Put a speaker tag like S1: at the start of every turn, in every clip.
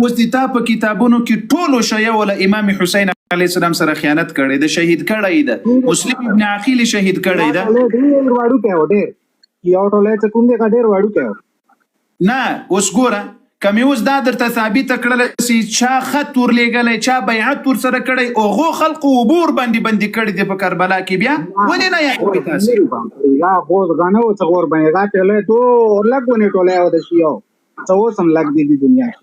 S1: اوس د تا په کتابونو کې ټولو شیعه له امام حسین علیه السلام سره خیانت کړی ده، شهید کړی ده، مسلم ابن عقیل یې شهید کړی ده.
S2: ډېر وړوکی و، ډېر یو ټولی چې کوم دی هغه ډېر وړوکی و.
S1: نه اوس ګوره که مې اوس دا درته ثابته کړله چې چا خط ورلېږلی، چا بیعت ورسره کړی، هغو خلقو اوبه ورباندې بندې کړې دي په کربلا کې، بیا ولې نه یادوئ تاسې؟
S2: هغه خو هغه نه و څه ورباندې، هغه ټولی ټول لږ ونې ټولی و د شیعو، څه اوس هم لږ دي دې دنیا کې.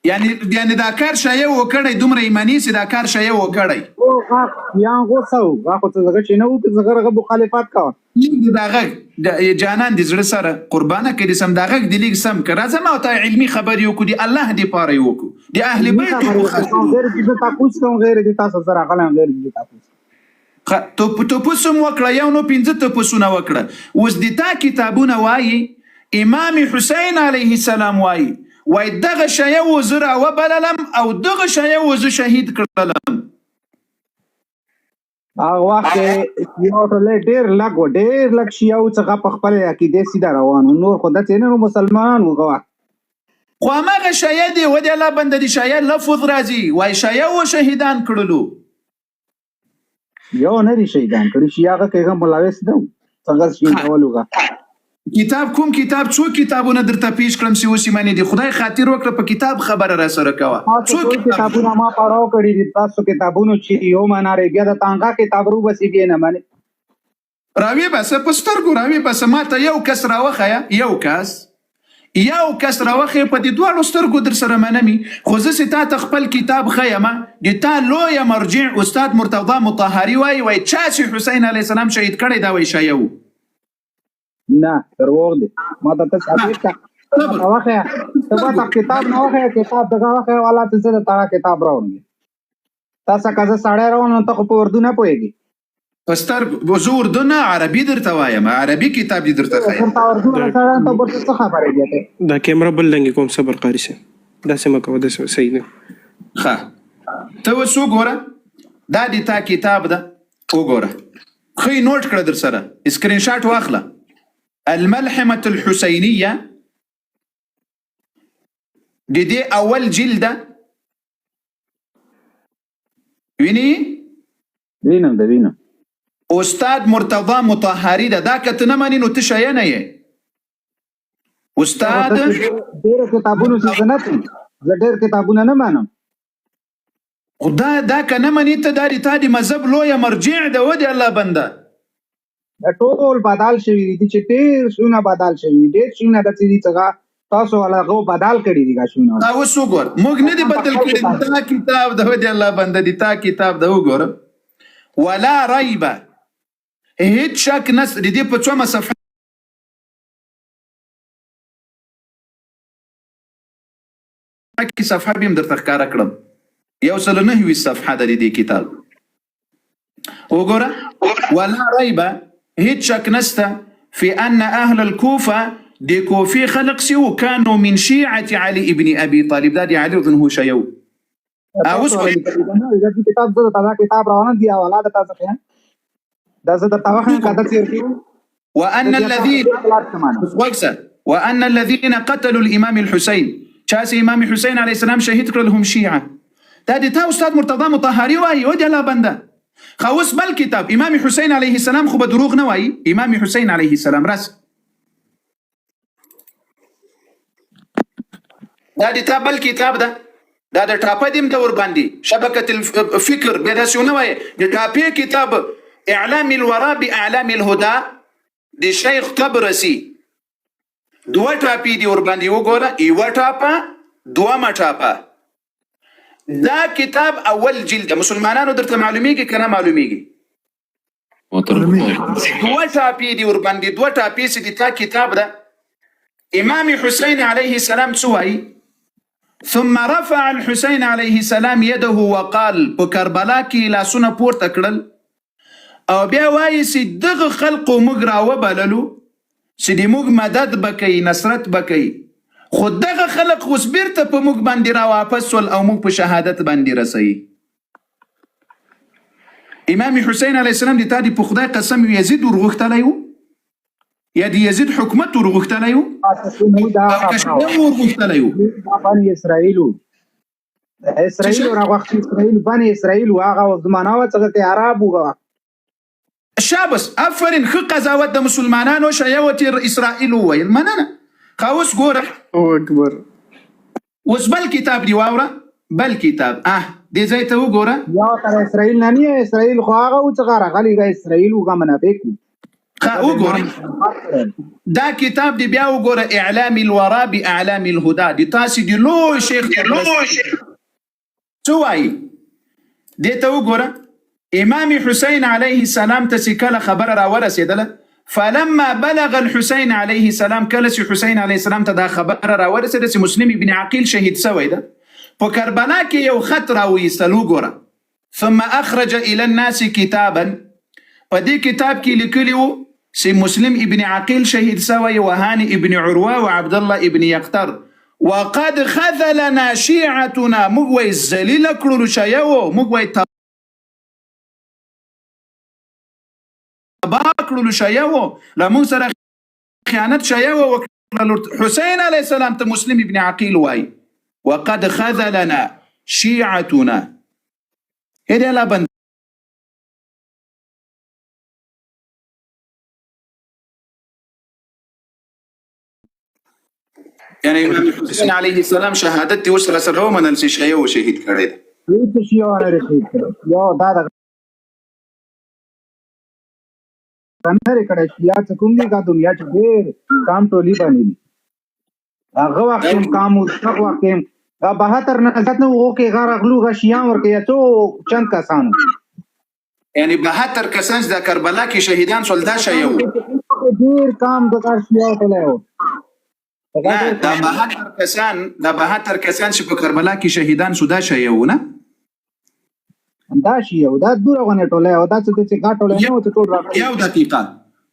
S1: یعنی دا کار شیعه وکړی، دومره ایمانی چې دا کار شیعه وکړی.
S2: او هغه یا غوسه و، هغه خو څه دغه چې نه و، که زه هغه مخالفت کوم.
S1: لیږ دې دا غږ جانان دې زړه سره قربانه که دې سم دا غږ دې لیږ سم که، راځه ما او تا علمي خبرې وکړو، د الله دې پاره یې وکړو، د اهل بیتو په خاطر یې
S2: غیر دې تاسو کوم، غیر دې تاسو سره غلم، غیر دې تاسو.
S1: تپوس هم وکړه، یو نو 5 تپوسونه وکړه. اوس د تا کتابونه وایي امام حسین علیه السلام وایي، وای دغه شیعه و زه راوبللم او دغه شیعه و زه شهید کړلم.
S2: هغه وخت کې یو ټولی ډېر لږ و، ډېر لږ شیعه و څخه په خپلې عقیدې سیده روان و، نور خو داسې نه وو، مسلمانان وو هغه وخت.
S1: خو هماغه شیعه دی، و دې الله بنده، د شیعه لفظ راځي، وای شیعه و شهیدان کړلو.
S2: یو نه دي شهیدان کړي شیعه، هغه کې هغه ملوث نه و، څنګه شهیدول هغه؟
S1: کتاب کوم کتاب، څو کتابونه درته پیش کړم چې اوس یې منې دي، خدای خاطر وکړه په کتاب خبره را سره کوه.
S2: تاسو
S1: څو
S2: ټول
S1: کتاب؟
S2: کتابونه ما پړاو کړي دي، تاسو کتابونو چې یو معنا لري، بیا د تانګه کتاب روبسي بیا نه منې.
S1: راوي باسه په سترګو، راوي باسه، ما ته یو کس راوښیه، یو کس، یو کس راوښیه، په دې دواړو سترګو در سره منمي. خو زه چې تا ته خپل کتاب ښیم، د تا لویه مرجع استاد مرتضی مطهري وایي، وایي چا چې حسین علیه السلام شهید کړی دا وایي شیعه و.
S2: نه دروغ دی، ما ته ته ثابت کړه،
S1: صبر.
S2: ته وښیه، ته ما ته کتاب نه وښیه، کتاب دغه وښیه، والا ته زه د تا کتاب راوړم. تاسو که زه سړی راوړم ته خو په اردو نه پوهېږې.
S1: په سترګو زه اردو نه عربي درته وایم، عربي کتاب دې درته ښیم.
S2: زه ته اردو نه سړی ته ورته څه خبرې بیا ته؟
S3: دا کیمره بل رنګ کوم، صبر قاري صاحب، داسې مه کوه، داسې صحیح دی.
S1: ښه ته اوس وګوره، دا د تا کتاب ده، وګوره ښه یې نوټ کړه، در سره سکرین شاټ واخله. الملحمة الحسینیه د دې اول جلد ده، ویني؟
S2: وینم ده، وینم.
S1: استاد مرتضی مطهري ده، دا که ته نه منې نو ته شیعه نه یې. استاد
S2: ډېرو کتابونو چې زه نه تلم، زه ډېر کتابونه نه منم.
S1: خو دا که نه منې ته، دا د تا د مذهب لویه مرجع ده، و دې الله بنده.
S2: دا ټول بدل شوي دي، چې ډېر شیونه بدل شوي دي، ډېر شیونه داسې دي چې هغه تاسو والا هغه بدل کړي دي، دا شیونه.
S1: دا اوس وګوره، موږ نه دي بدل کړي، دا کتاب ده، و دې الله بنده، د تا کتاب ده، وګوره. ولا ریبه، هیڅ شک نشته، د دې په څومه صفحه کې صفحه به هم درته ښکاره کړم، 129 صفحه ده د دې کتاب، وګوره. ولا ریبه، هیڅ شک نشته، فی ان اهل الکوفه، د کوفې خلق چې وو، کانو من شیعة علي ابن ابي طالب، دا د علي رضی الله عنه شیعه وو. اوس
S2: دا کتاب زه درته دا کتاب راوړم دی، حواله درته څه ښیم، دا زه درته وښیم که داسې ورکړي.
S1: وأن الذين وأن الذين قتلوا الإمام الحسين، چا چې امام حسین علیه السلام شهید کړل، هم شیعه. دا د تا استاد مرتضی مطهري وایي، و دې الله بنده. خو اوس بل کتاب، امام حسین علیه السلام خو به دروغ نه وایي. امام حسین علیه السلام راس، دا د تا بل کتاب ده، دا د ټاپه دیم د ور باندې شبکه الفکر، بیا داسې ونه وایي. د ټاپې کتاب اعلام الورا باعلام الهدى د شیخ طبرسي، دوه ټاپې دي ور باندې، وګوره، یوه ټاپه، دومه ټاپه. دا کتاب اول جلد مسلمانانو درته معلومیږي که نه معلومیږي؟ دوه ټاپې دي ورباندې، دوه ټاپې چې د تا کتاب ده. امام حسین علیه السلام څه وایي؟ ثم رفع الحسین علیه السلام یده وقال، په کربلا کې لاسونه پورته کړل او بیا وایي چې دغه خلقو موږ راوبللو چې د موږ مدد به کوي، نصرت به کوي، خو دغه خلق اوس بیرته په موږ باندې را واپس سول او موږ په شهادت باندې رسوي. امام حسین علیه السلام د تا د په خدای قسم یزید ورغوښتلی و؟ یا د یزید حکومت ورغوښتلی وو او که شیعه ورغوښتلی وو؟
S2: دا بني اسرائیل وو، اسرائیل راغوښتي، اسرائیل بني اسرائیل وو، هغه زمانه وه چې عرب وو.
S1: شابس، افرین، ښه قضاوت د مسلمانانو شیعه و تیر اسرائیل وویل. مننه. ښه اوس ګوره،
S3: اکبر.
S1: اوس بل کتاب دی واوره، بل کتاب دې ځای ته وګوره.
S2: یو تر اسرائیل نه نه، اسرائیل خو هغه و چې راغلی اسرائیل وو، منافق وو.
S1: ښه وګوره دا کتاب دی بیا وګوره، اعلام الورا باعلام الهدى، د تاسې د لوی شیخ څه وایي دې ته وګوره. امام حسین علیه السلام ته چې کله خبره راورسېدله، فلما بلغ الحسین علیه السلام، کله چې حسین علیه السلام ته دا خبره راورسېده چې مسلم ابن عقیل شهید سوی ده، په کربلا کې یو خط راویستل. وګوره، ثم اخرج الى الناس کتابا، په دې کتاب کې لیکلي وو چې مسلم ابن عقیل شهید سوی، وهاني ابن عروه وعبد الله ابن یقتر، وقد خذلنا شیعتنا، موږ وایي ذلیله کړلو شیعه وو، موږ وایي تباه کړلو شیعه وو، له موږ سره خیانت شیعه وو وکړلو. حسین علیه السلام ته مسلم ابن عقیل وایي وقد خذلنا شیعتنا. هدي الله بند یعنی امام حسین علیه السلام شهادت دی اوس را سره ومنل چې شیعه و شهید کړی دی.
S2: هیڅ شیعه نه شهید کړی، یو دا د نه کړی شیعه څه کوم دي، دا دنیا چې ډېر کام ټولي باندې دي. هغه وخت هم کام و، هغه وخت هم 72 نه زیات نه وو کې غاغلو غشیان ورکې څو چند کسانو،
S1: یعنی 72 کسان چې د کربلا کې شهیدان شول دا شیعه وو.
S2: ډېر کام د شیعه ټولی وو.
S1: نه، دا 72 کسان، دا 72 کسان چې په کربلا کې شهیدان شو دا شیعه وو نه؟
S2: دا شیعه وو، دا دوره غونې ټولی وو، دا څه چې غټ ټولی نه وو چې ټول راغلي.
S1: یو دقیقه،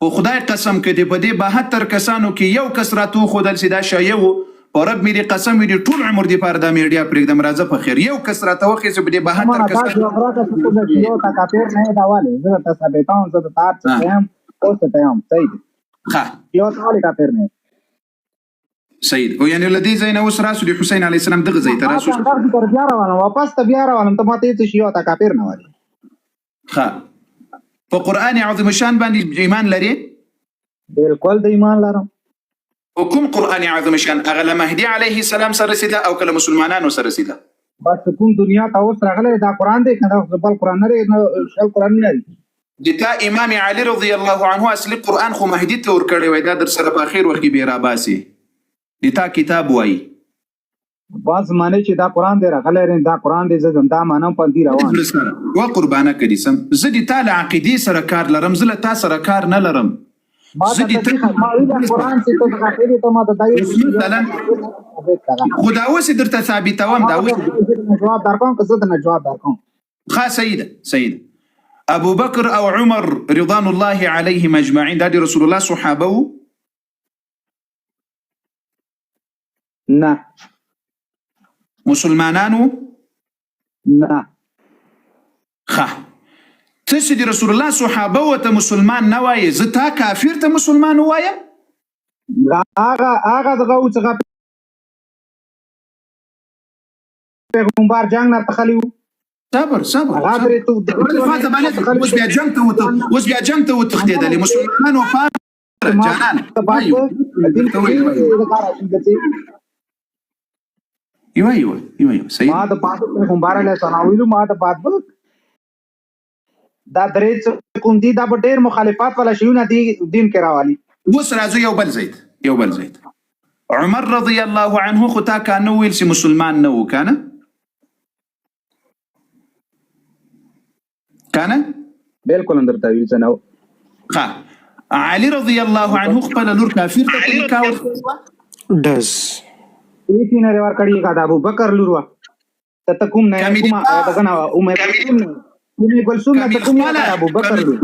S1: په خدای قسم که دې په دې 72 کسانو کې یو کس راته وښودل چې دا شیعه وو، په رب مې دې قسم وي دې ټول عمر دې پاره دا میډیا پرېږدم، راځه په خیر. یو کس راته وښیې چې په دې 72 کسانو
S2: کافر نه دا ولې؟ زه درته ثابتوم، زه درته هر څه یم، اوس ته یم، صحیح دی.
S1: ښه.
S2: یو ته ولې کافر نه؟
S1: صحیح دی. او یعنې له دې ځای نه اوس راسو د حسین علیه السلام دغه ځای ته راسو.
S2: ما ته بیا روانم، واپس ته بیا روانم، ته ماته هېڅ شي یو ته کافر نه ولې.
S1: ښه، په قرآن عظیم الشان باندې ایمان لرې؟
S2: بالکل د ایمان لرم.
S1: او کوم قرآن عظیم الشان؟ هغه له مهدي علیه السلام سره رسېده او که له مسلمانانو سره رسېده؟
S2: بس کوم دنیا ته اوس راغلی دا قرآن دی که نه، بل قرآن نه دی، نه شل قرآن نه دی.
S1: د تا امام علي رضی الله عنه اصلي قرآن خو مهدي ته ورکړی وای، دا در سره په اخر وخت کې بیا راباسي. د تا کتاب وایي.
S2: باز معنی چې دا قرآن دی راغلی دی، دا قرآن دی، زه دا منم، په دې روان.
S1: زړه سره و قربانه کړي سم. زه د تا له عقیدې سره کار لرم، زه له تا سره کار نه لرم.
S2: ما
S1: زه
S2: ته
S1: د تا
S2: ما ویل قرآن چې ته غافل یې، ته ما ته دا یو
S1: مثلاً خو دا اوس یې درته ثابتوم، دا اوس
S2: جواب درکوم که زه درنه جواب درکوم.
S1: ښه، صحیح ده، صحیح ده. ابو بکر او عمر رضوان الله علیهم اجمعین دا د رسول الله صحابه وو؟
S2: نه.
S1: مسلمانانو؟
S2: نه.
S1: ښه، ته چې د رسول الله صحابه و ته مسلمان نه وایې، زه تا کافر ته مسلمان ووایم؟
S2: هغه هغه دغه و چې پیغمبر جنګ نه تخلی وو.
S1: صبر صبر.
S2: هغه درې ته
S1: فاطمه باندې اوس بیا جنګ ته وته، اوس بیا جنګ ته وتښتېدلې مسلمانانو پاره جانان. یوه یوه یوه یوه صحیح.
S2: ما د پاک پیغمبر علیه السلام ویلو، ما د پاک دا درې څه کوم دي، دا به ډېر مخالفات والا شیونه دي دین کې راوالي.
S1: اوس راځو یو بل ځای ته، یو بل ځای ته. عمر رضی الله عنه خو تا کانه ویل چې مسلمان نه و، که نه؟ که نه؟
S2: بالکل هم درته ویل چې نه و.
S1: ښه، علي رضی الله عنه خپله لور کافر ته په نکاح ورکړې وه؟
S3: ډز
S2: هېڅ یې نه دی ورکړې، هغه د ابوبکر لور وه. ته ته کوم نه کومه دغه نه وه، ام کلثوم نه، ام کلثوم نه ته کوم نه، د ابوبکر لور.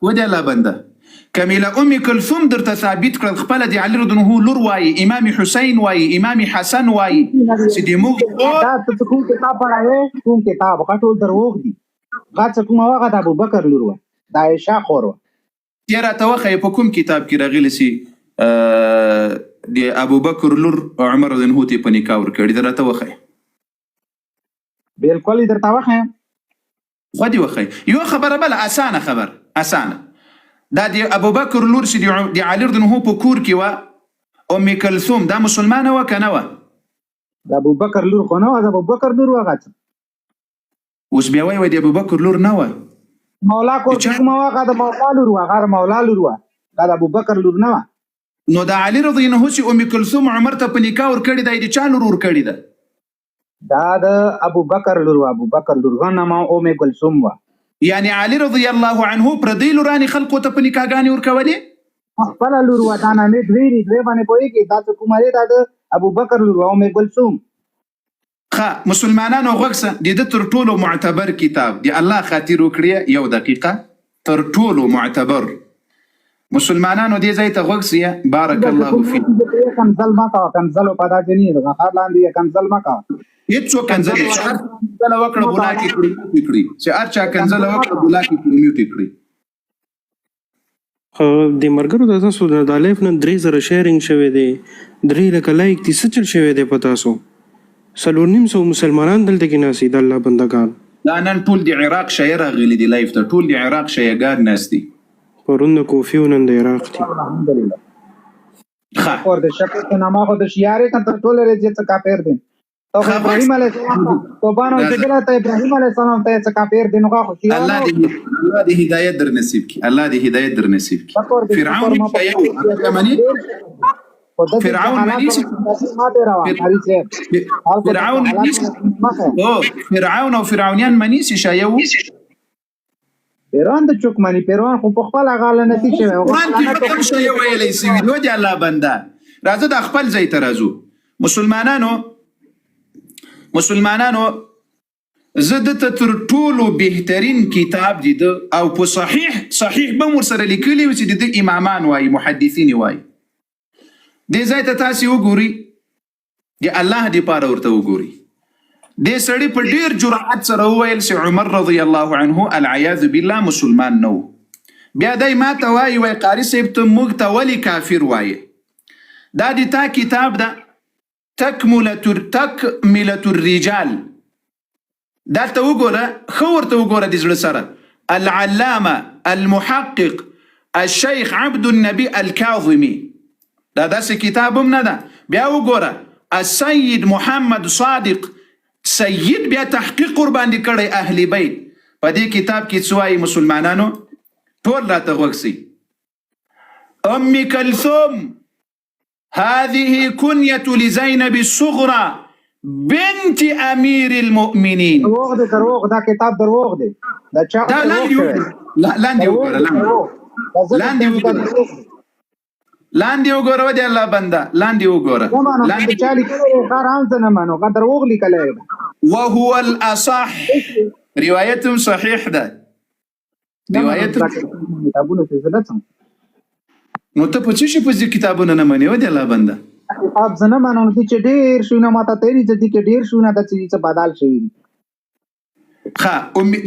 S1: ودې الله بنده، کمې له ام کلثوم درته ثابت کړل، خپله د علي رضی الله عنه لور وایي، امام حسین وایي، امام حسن وایي چې د موږ
S2: دا ته څه کوم کتاب پڑھایې؟ کوم کتاب؟ هغه ټول دروغ دي. هغه څه کومه وه؟ هغه د ابوبکر لور وه، د عایشه خور وه.
S1: ته راته وښیه په کوم کتاب کې راغلي چې د ابوبکر لور عمر رضی الله عنه ته په نکاح ورکړې ده؟ راته وښیه.
S2: بالکل یې درته وښیم.
S1: خو دې وښیه. یوه خبره بله اسانه خبره، اسانه. دا د ابوبکر لور چې د علي رضی الله عنه په کور کې وه، ام کلثوم، دا مسلمانه وه که نه وه؟
S2: د ابوبکر لور خو نه وه، د ابوبکر لور وه هغه.
S1: اوس بیا وایي د ابوبکر لور نه وه.
S2: مولا کور کې کومه وه؟ هغه د مولا لور وه، هغه د مولا لور وه، دا د ابوبکر لور نه وه.
S1: نو د علي رضی الله عنه چې ام کلثوم عمر ته په نکاح ورکړې ده، د چا لور ورکړې ده؟
S2: دا د ابوبکر لور وه، ابوبکر لور وه، نامه ام کلثوم وه.
S1: یعنی علي رضی الله عنه پردۍ لورانې خلکو ته په نکاحګانې ورکولې؟
S2: خپله لور وه، دا نامې دوې دي، دوې باندې پوهېږي؟ دا څه کومه دی؟ دا د ابوبکر لور وه، ام کلثوم.
S1: ښه مسلمانانو غوږ سه، د ده تر ټولو معتبر کتاب، د الله خاطر وکړي یو دقیقه، تر ټولو معتبر مسلمانانو دې ځای ته غوږ سئ، بارک الله فیک.
S2: کنځل مه کوه، کنځل په داسې نه دی، غاښ لاندې یې کنځل مه کوه.
S1: هېڅوک کنځل نه چې هر چا کنځله وکړه بلاک یې کړي، میوټ یې کړي، چې هر چا کنځله وکړه بلاک یې کړي، میوټ یې کړي.
S3: د مرګرو د تاسو د لایف نن 3000 شیرینګ شوی دی، 3 لکه لایک دي، څه چل شوی دی په تاسو؟ 450 مسلمانان دلته کې ناست دي، د الله بندګان.
S1: دا نن ټول د عراق شیعه راغلي دي لایف ته، ټول د عراق شیعه ګان ناست دي.
S3: پرون د کوفي او نن د عراق دي.
S2: الحمدلله.
S1: ښه
S2: خور د شکر ته نما خو د شیارې کن تر ټولو رې چې کافر دي. ته خو ابراهیم علیه السلام ته توبانو چې کله ته ابراهیم علیه السلام ته څه کافر دي، نو خو شیعه
S1: الله
S2: نه
S1: دې الله دې هدایت در نصیب کړي، الله دې هدایت در نصیب کړي.
S2: شکر دې
S1: فرعون
S2: شکر ما
S1: شیعه و، هغه مني؟
S2: خو داسې
S1: فرعون
S2: حالات
S1: مني چې
S2: ما تېروه قاري صاحب، خلکو داسې
S1: فرعون
S2: حالات
S1: مني
S2: مه ښیه.
S1: او فرعون او فرعونیان مني چې شیعه وو؟
S2: پیران د چوک مني، پیران خو په خپله هغه لعنتي شوی، هغه
S1: قرآن کې
S2: لعنت
S1: به کوم شیعه ویلی سوي دی؟ دې الله بنده، راځه دا خپل ځای ته راځو. مسلمانانو مسلمانانو زه ده ته تر ټولو بهترین کتاب دی ده، او په صحیح صحیح به هم ورسره لیکلي وي چې د ده امامان وایي، محدثین یې وایي. دې ځای ته تاسې وګورئ، د الله دپاره ورته وګورئ. دې سړي په ډېر جرأت سره وویل چې عمر رضی الله عنه العیاذ بالله مسلمان نه و. بیا دی ما ته وایي، وایي قاري صاحب ته موږ ته ولې کافر وایې؟ دا د تا کتاب ده، تکملة الرجال، دلته وګوره، ښه ورته وګوره د زړه سره. العلامة المحقق الشیخ عبد النبي الکاظمي، دا داسې کتاب هم نه ده. بیا وګوره السید محمد صادق سید بیا تحقیق ورباندې کړی اهل بیت. په دې کتاب کې څه وایي مسلمانانو؟ ټول راته غوږ سئ. ام کلثوم هذه كنية لزينب الصغرى بنت امیر المؤمنین.
S2: دروغ دی، دروغ، دا کتاب دروغ دی، دا چا
S1: دا
S2: دروغ
S1: لاندې
S2: شوی؟
S1: وګوره، لاندې
S2: دروغ
S1: وګوره،
S2: دی،
S1: لاندې
S2: دروغ. دا زه
S1: لاندې
S2: درته
S1: وګوره،
S2: دروغ دی.
S1: لاندې وګوره، ودې الله بنده، لاندې وګوره،
S2: نه منم،
S1: لاندې.
S2: چې چا لیکلی دی هغه هم زه نه منم، هغه دروغ لیکلی دی.
S1: وهو الاصح، روایت هم صحیح ده.
S2: نه منم
S1: روایت
S2: دا کتابونه چې زه نه څم.
S1: نو ته په څه شي پسې کتابونه نه منې ودې الله بنده؟
S2: کتاب زه نه منم، دي چې ډېر شیونه ماته تېري چې دي کې ډېر شیونه داسې دي چې بدل شوي دي.
S1: ښه،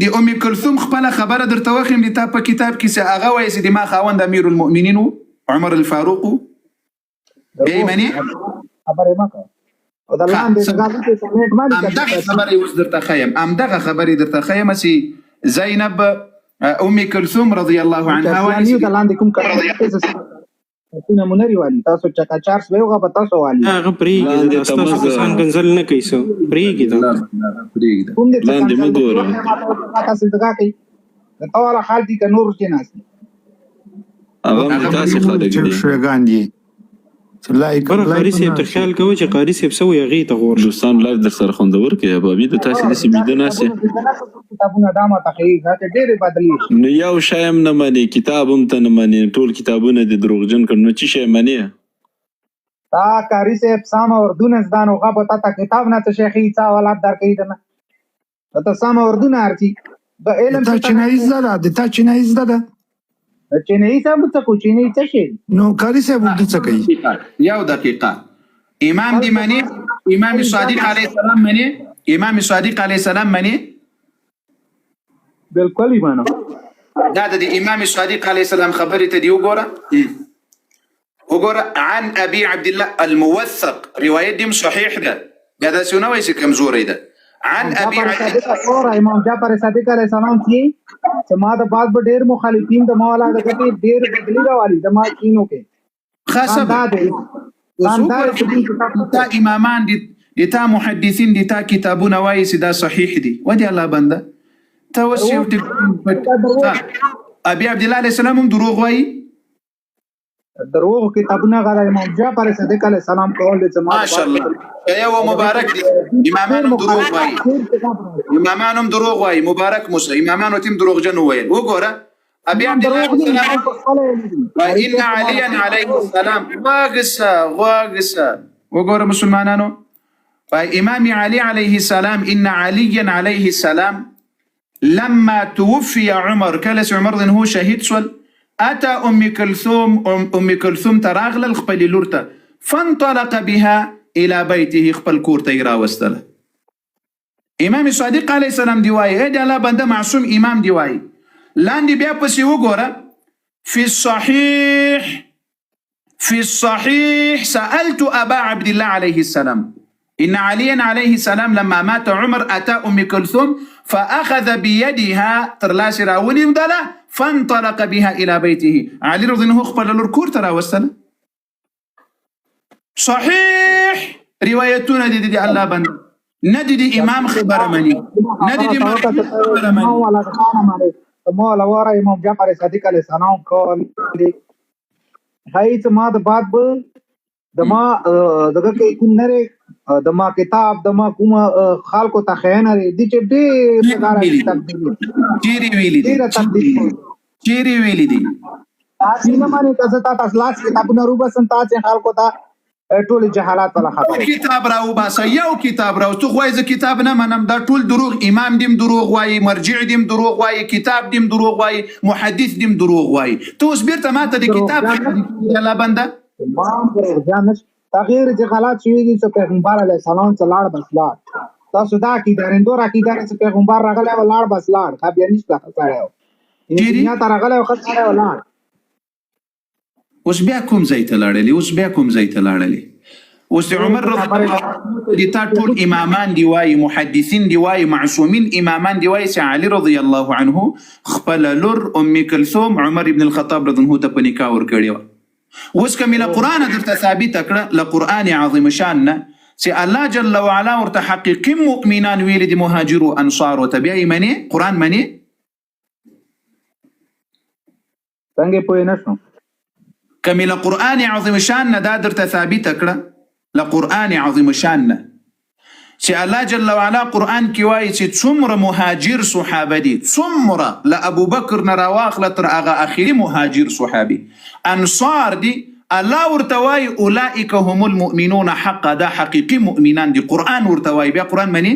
S1: د ام کلثوم خپله خبره درته وښیم، د تا په کتاب کې چې هغه وایي چې د ما خاوند امیر المؤمنین و، عمر الفاروق و، بیا یې
S2: دروغ
S1: منې؟
S2: خبرې مه کوه. او د
S1: ښه،
S2: لاندې دغه لیکې کمنټ مه لیکه چې
S1: همدغه خبرې اوس درته ښیم، همدغه خبرې درته ښیم چې زینب ام کلثوم رضی الله عنها وایي
S2: چرسیان یو
S1: چې
S2: د لاندې کوم کمنټ تاسو نمونه والي، تاسو چکا چارس به وغه تاسو والي.
S3: هغه پرېږدي،
S4: لاندې
S3: دا
S4: ته
S3: ستاسو
S4: مه ځه،
S3: کسان کنځل نه کوي، څه پرېږدي دا.
S1: الله بنده، پرېږده.
S2: کوم دې څه
S4: لاندې مه
S2: کنځل دی
S4: ګوره.
S2: وخت ما تاسو دغه کوي، د تا والا خال دي که نور کې ناست دي.
S4: هغه هم د
S1: هغه
S4: تاسې
S1: مني.
S4: خلک
S5: چې
S4: دي.
S5: شیعهګان دي چې لایک
S3: بره قاري صاحب
S5: لایکونه
S3: ته خیال کوه چې قاري صاحب څه وایي هغې ته غور شه.
S4: دوستان لایف در سره خوندور کوي بابي، د تاسې داسې
S2: دا
S4: ویده ناست یې.
S2: کتابونه چې نه کتابونه دا ما ته ښیي، دا چې ډېرې بدلې شي.
S4: نو یو شی هم نه منې، کتاب هم ته نه منې، ټول کتابونه دې دروغجن کړ، نو څه شی منې؟
S2: تا قاري صاحب سم اردو نه زده، نو هغه به تا ته کتاب نه څه شی ښیي، څه حوالات درکوي که نه؟ ته سم اردو نه ارزي د
S5: د
S2: علم
S5: تا
S2: څه ته
S5: چینایي زده ده، د تا چینایي زده ده.
S2: چینایي صاحب څه کو، چینایي څه شی دی؟
S5: نو قاري صاحب اردو څه کوي؟
S1: یو دقیقه، امام دی
S2: خلکو
S1: منی، امام صادق علیه السلام منی، امام صادق علیه السلام منی؟
S2: بالکل یې منم.
S1: دا د امام صادق علیه السلام خبرې ته دی وګوره. وګوره، عن ابي عبد الله الموثق، روایت دیم صحیح ده، بیا داسې ونه وایي چې کمزوری ده. عن ابي
S2: جعفر
S1: عبد
S2: صادق اور امام جعفر صادق علیه السلام چې چې ما د بعد به ډیر مخالفین د مولا د ګټي ډیر بدلی راوالي د ما کینو کې
S1: خاصه
S2: دا دی
S1: اوس
S2: دا
S1: وګوره،
S2: چې دین کتاب
S1: تا امامان دي، د تا محدثین دي، تا کتابونه وایي چې دا صحیح دي. ودی الله بنده، ته اوس یو ابي عبد الله علیه السلام هم دروغ وایي.
S2: دروغ کتابونه غلا امام جعفر صادق علیه السلام کول چې ما
S1: ماشاءالله، یو مبارک دي. امامان هم دروغ وایي، امامان هم دروغ وایي. مبارک موسی، امامانو تیم دروغجن وویل. وګوره، ابي عبد الله علیه السلام وان عليا عليه السلام، غوږسه غوږسه، وګوره مسلمانانو، امام علي عليه السلام، ان عليا عليه السلام لما توفي عمر، کله چې عمر رضی شهید سول، اتى ام كلثوم، ام کلثوم ته راغلل، خپلې لور ته، فانطلق بها الى بيته، خپل کور ته یې راوستله. امام صادق علیه السلام دی وایي، ای د الله بنده، معصوم امام دی وایي. لاندې بیا پسې وګوره، فی الصحیح، في الصحيح، سألت أبا عبد الله عليه السلام إن عليا عليه السلام لما مات عمر أتى أم كلثوم فأخذ بيدها، ترلاس راوني دلا، فانطلق بها إلى بيته. علي رضي الله عنه خپل لور کور ته راوستله. صحیح روایتونه دي دي الله بند، نه دي دي امام خبره مني، نه دي دي مرجع خبره مني.
S2: مولا واره امام جعفر صادق علیه السلام کول دی هیڅ ما د بعد به د ما دغه کې کوم نه لري، د ما کتاب د ما کوم خلکو ته خیر نه لري دي چې ډېر تبدیلی
S1: چیرې ویلي دي؟
S2: ډېره تبدیلی.
S1: چیرې ویلي دي؟
S2: تاسو نه مانی، تاسو ته تاسو لاس کتابونه روبسن، تاسو خلکو ته ټول جهالات ولا خبره.
S1: یو کتاب راوباسه، یو کتاب راو. ته خو وایې زه کتاب نه منم، دا ټول دروغ. امام دیم دروغ وایي، مرجع دیم دروغ وایي، کتاب دیم دروغ وایي، محدث دیم دروغ وایي. ته اوس بیرته ماته د کتاب الله بنده.
S2: امام دروغجن نشي. تغیر چې غلط شوی دي چې پیغمبر علیه السلام څه لاړ بس لاړ. تاسو دا عقیده رندور عقیده چې پیغمبر راغلی و لاړ بس لاړ، ښه بیا نشته، ښه سړی و. دنیا ته راغلی و، ښه سړی و لاړ.
S1: اوس بیا کوم ځای ته لاړلې؟ اوس بیا کوم ځای ته لاړلې؟ اوس د عمر رضی الله عنه د تا ټول امامان دی وایي، محدثین دی وایي، معصومین امامان دی وایي چې علي رضی الله عنه خپل لور ام کلثوم عمر ابن الخطاب رضی الله عنه ته په نکاح ورکړې وه. اوس که مې له قرآنه درته ثابته کړه، له قرآن عظیم شان نه، چې الله جل وعلا ورته حقیقي مؤمنان ویلي دي مهاجرو انصارو ته، بیا یې منې؟ قرآن منې؟
S2: څنګه پوه نه شوم؟
S1: که مې له قرآن عظیم شان نه دا درته ثابته کړه، له قرآن عظیم شان نه، چې الله جل وعلا قرآن کې وایي چې څومره مهاجر صحابه دي، څومره له ابوبکر نه راواخله تر هغه اخري مهاجر صحابي انصار دي، الله ورته وایي اولئک هم المؤمنون حقا، دا حقیقي مؤمنان دي. قرآن ورته وایي، بیا قرآن منې؟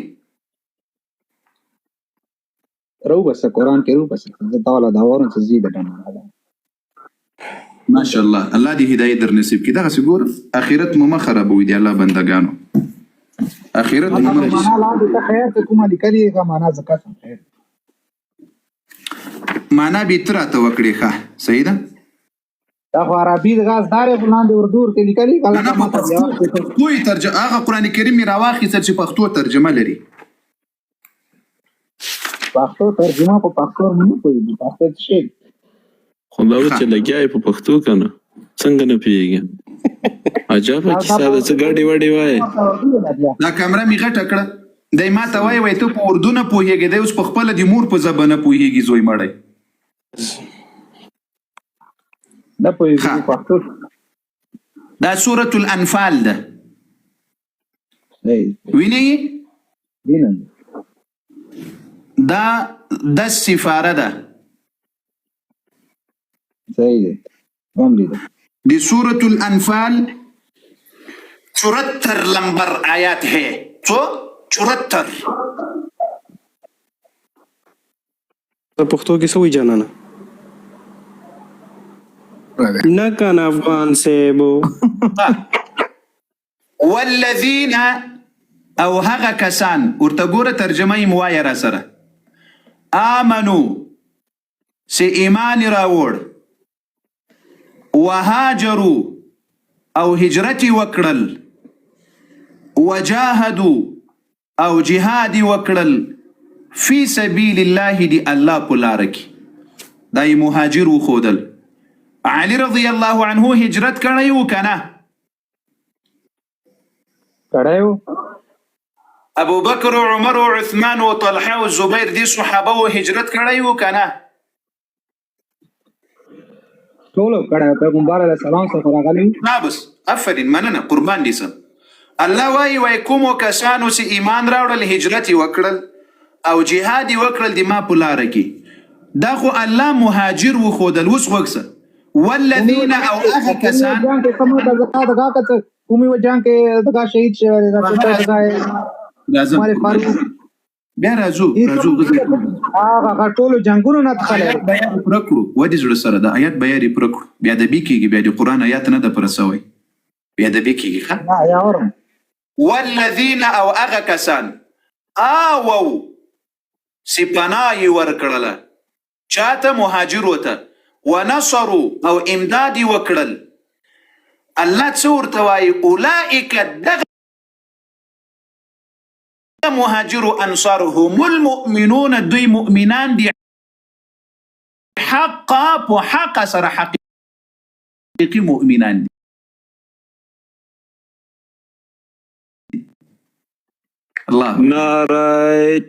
S2: روبسه قرآن کې روبسه، زه تا ولا دا واورم چې زه د ډنډ.
S1: ماشاءالله، الله دې هدایت در نصیب کړي. دغسې ګوره، اخرت مو مه خرابوئ دی الله بندګانو، اخرت مو مه.
S2: معنا لاندې ته خیر ته کومه لیکلې هغه معنا زه قسم خیر.
S1: معنا به ته راته وکړې. ښه، صحیح ده.
S2: دا خو عربي د غاز دارې خو لاندې اردو ورته لیکلې.
S1: نه نه، په پښتو یې ترجمه، هغه قرآن کریم مې راواخیستل چې پښتو ترجمه لري.
S2: پښتو ترجمه په پښتو نه پوهېږي، پښتو څه شی؟
S4: خو دا اوس چې لګیا یې په پښتو که نه، څنګه نه پوهېږي؟ عجبه کیسه ده، څه ګډې وډې وایې.
S1: دا کمره مې غټه کړه، دی ما ته وایي، وایي ته په اردو نه پوهېږې. دی اوس په خپله د مور په ژبه نه پوهېږي، زوی مړی.
S2: نه پوهېږي پښتو.
S1: دا سورة الانفال ده، وینې؟
S2: وینم.
S1: دا 10 سفاره ده.
S2: صحیح دی، هم لیدل.
S1: د سورة الانفال 74 لمبر آیات ہے. څو؟ 74.
S3: په پښتو کې څه وایي جانانه؟ نه کنه افغان صاحب.
S1: والذین، او هغه کسان ورته ګوره، ترجمه یې وایه را سره، آمنو چې ایمان یې راوړ، وهاجرو او هجرت یې وکړل، وجاهدو او جهاد یې وکړل، فی سبیل الله دی الله په لار کې. دا یې مهاجر وښودل. علی رضی الله عنه هجرت کړی و که نه؟
S2: کړی و.
S1: ابو بکر او عمر او عثمان او طلحه او زبیر دې صحابه و هجرت کړی و که نه؟
S2: ټولو کړی، پیغمبر علیه السلام څخه راغلی.
S1: نه بس، افرین، مننه، قربان دي سم. الله وایي، وای کومو کسانو چې ایمان راوړل، هجرت یې وکړل او جهاد یې وکړل د ما په لاره کې، دا خو الله مهاجر وښودل. اوس غوږ سه، والذین او هغه کسان
S2: جنگ کې کومه د دغه کڅ کومي و جنگ کې دغه شهید شوی دی، دا دغه
S1: راځم
S2: عمر فاروق.
S1: بیا راځو، راځو.
S2: هغه ټولو جنگونو نه تخلی.
S1: آیات بیا پوره کړو، ودې زړه سره د آیات بیا یې پوره کړو. بیا ادبي کېږي، بیا د قرآن آیات نه ده پوره سوی، بیا ادبي کېږي. ښه،
S2: نه یا اورم.
S1: والذین او هغه کسان آوو چې پناه یې ورکړله چاته؟ مهاجرو ته. ونصرو او امداد یې وکړل. الله څه ورته وایي؟ اولئک دغه مهاجرو انصار هم المؤمنون، دوی مؤمنان دي، حقا په حق سره حقیقي مؤمنان دي. الله
S4: نعره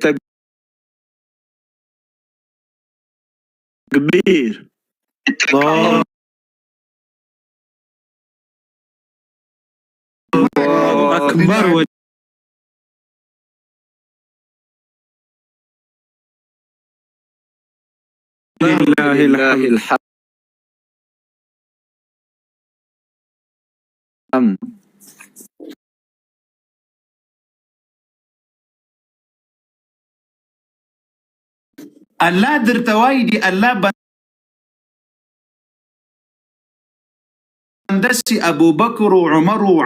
S4: تکبیر.
S3: الله اکبر. ولله
S4: لله
S3: الحمد.
S4: الحمد.
S1: الله درته وایي دی الله بنده سي ابو بکر او عمر او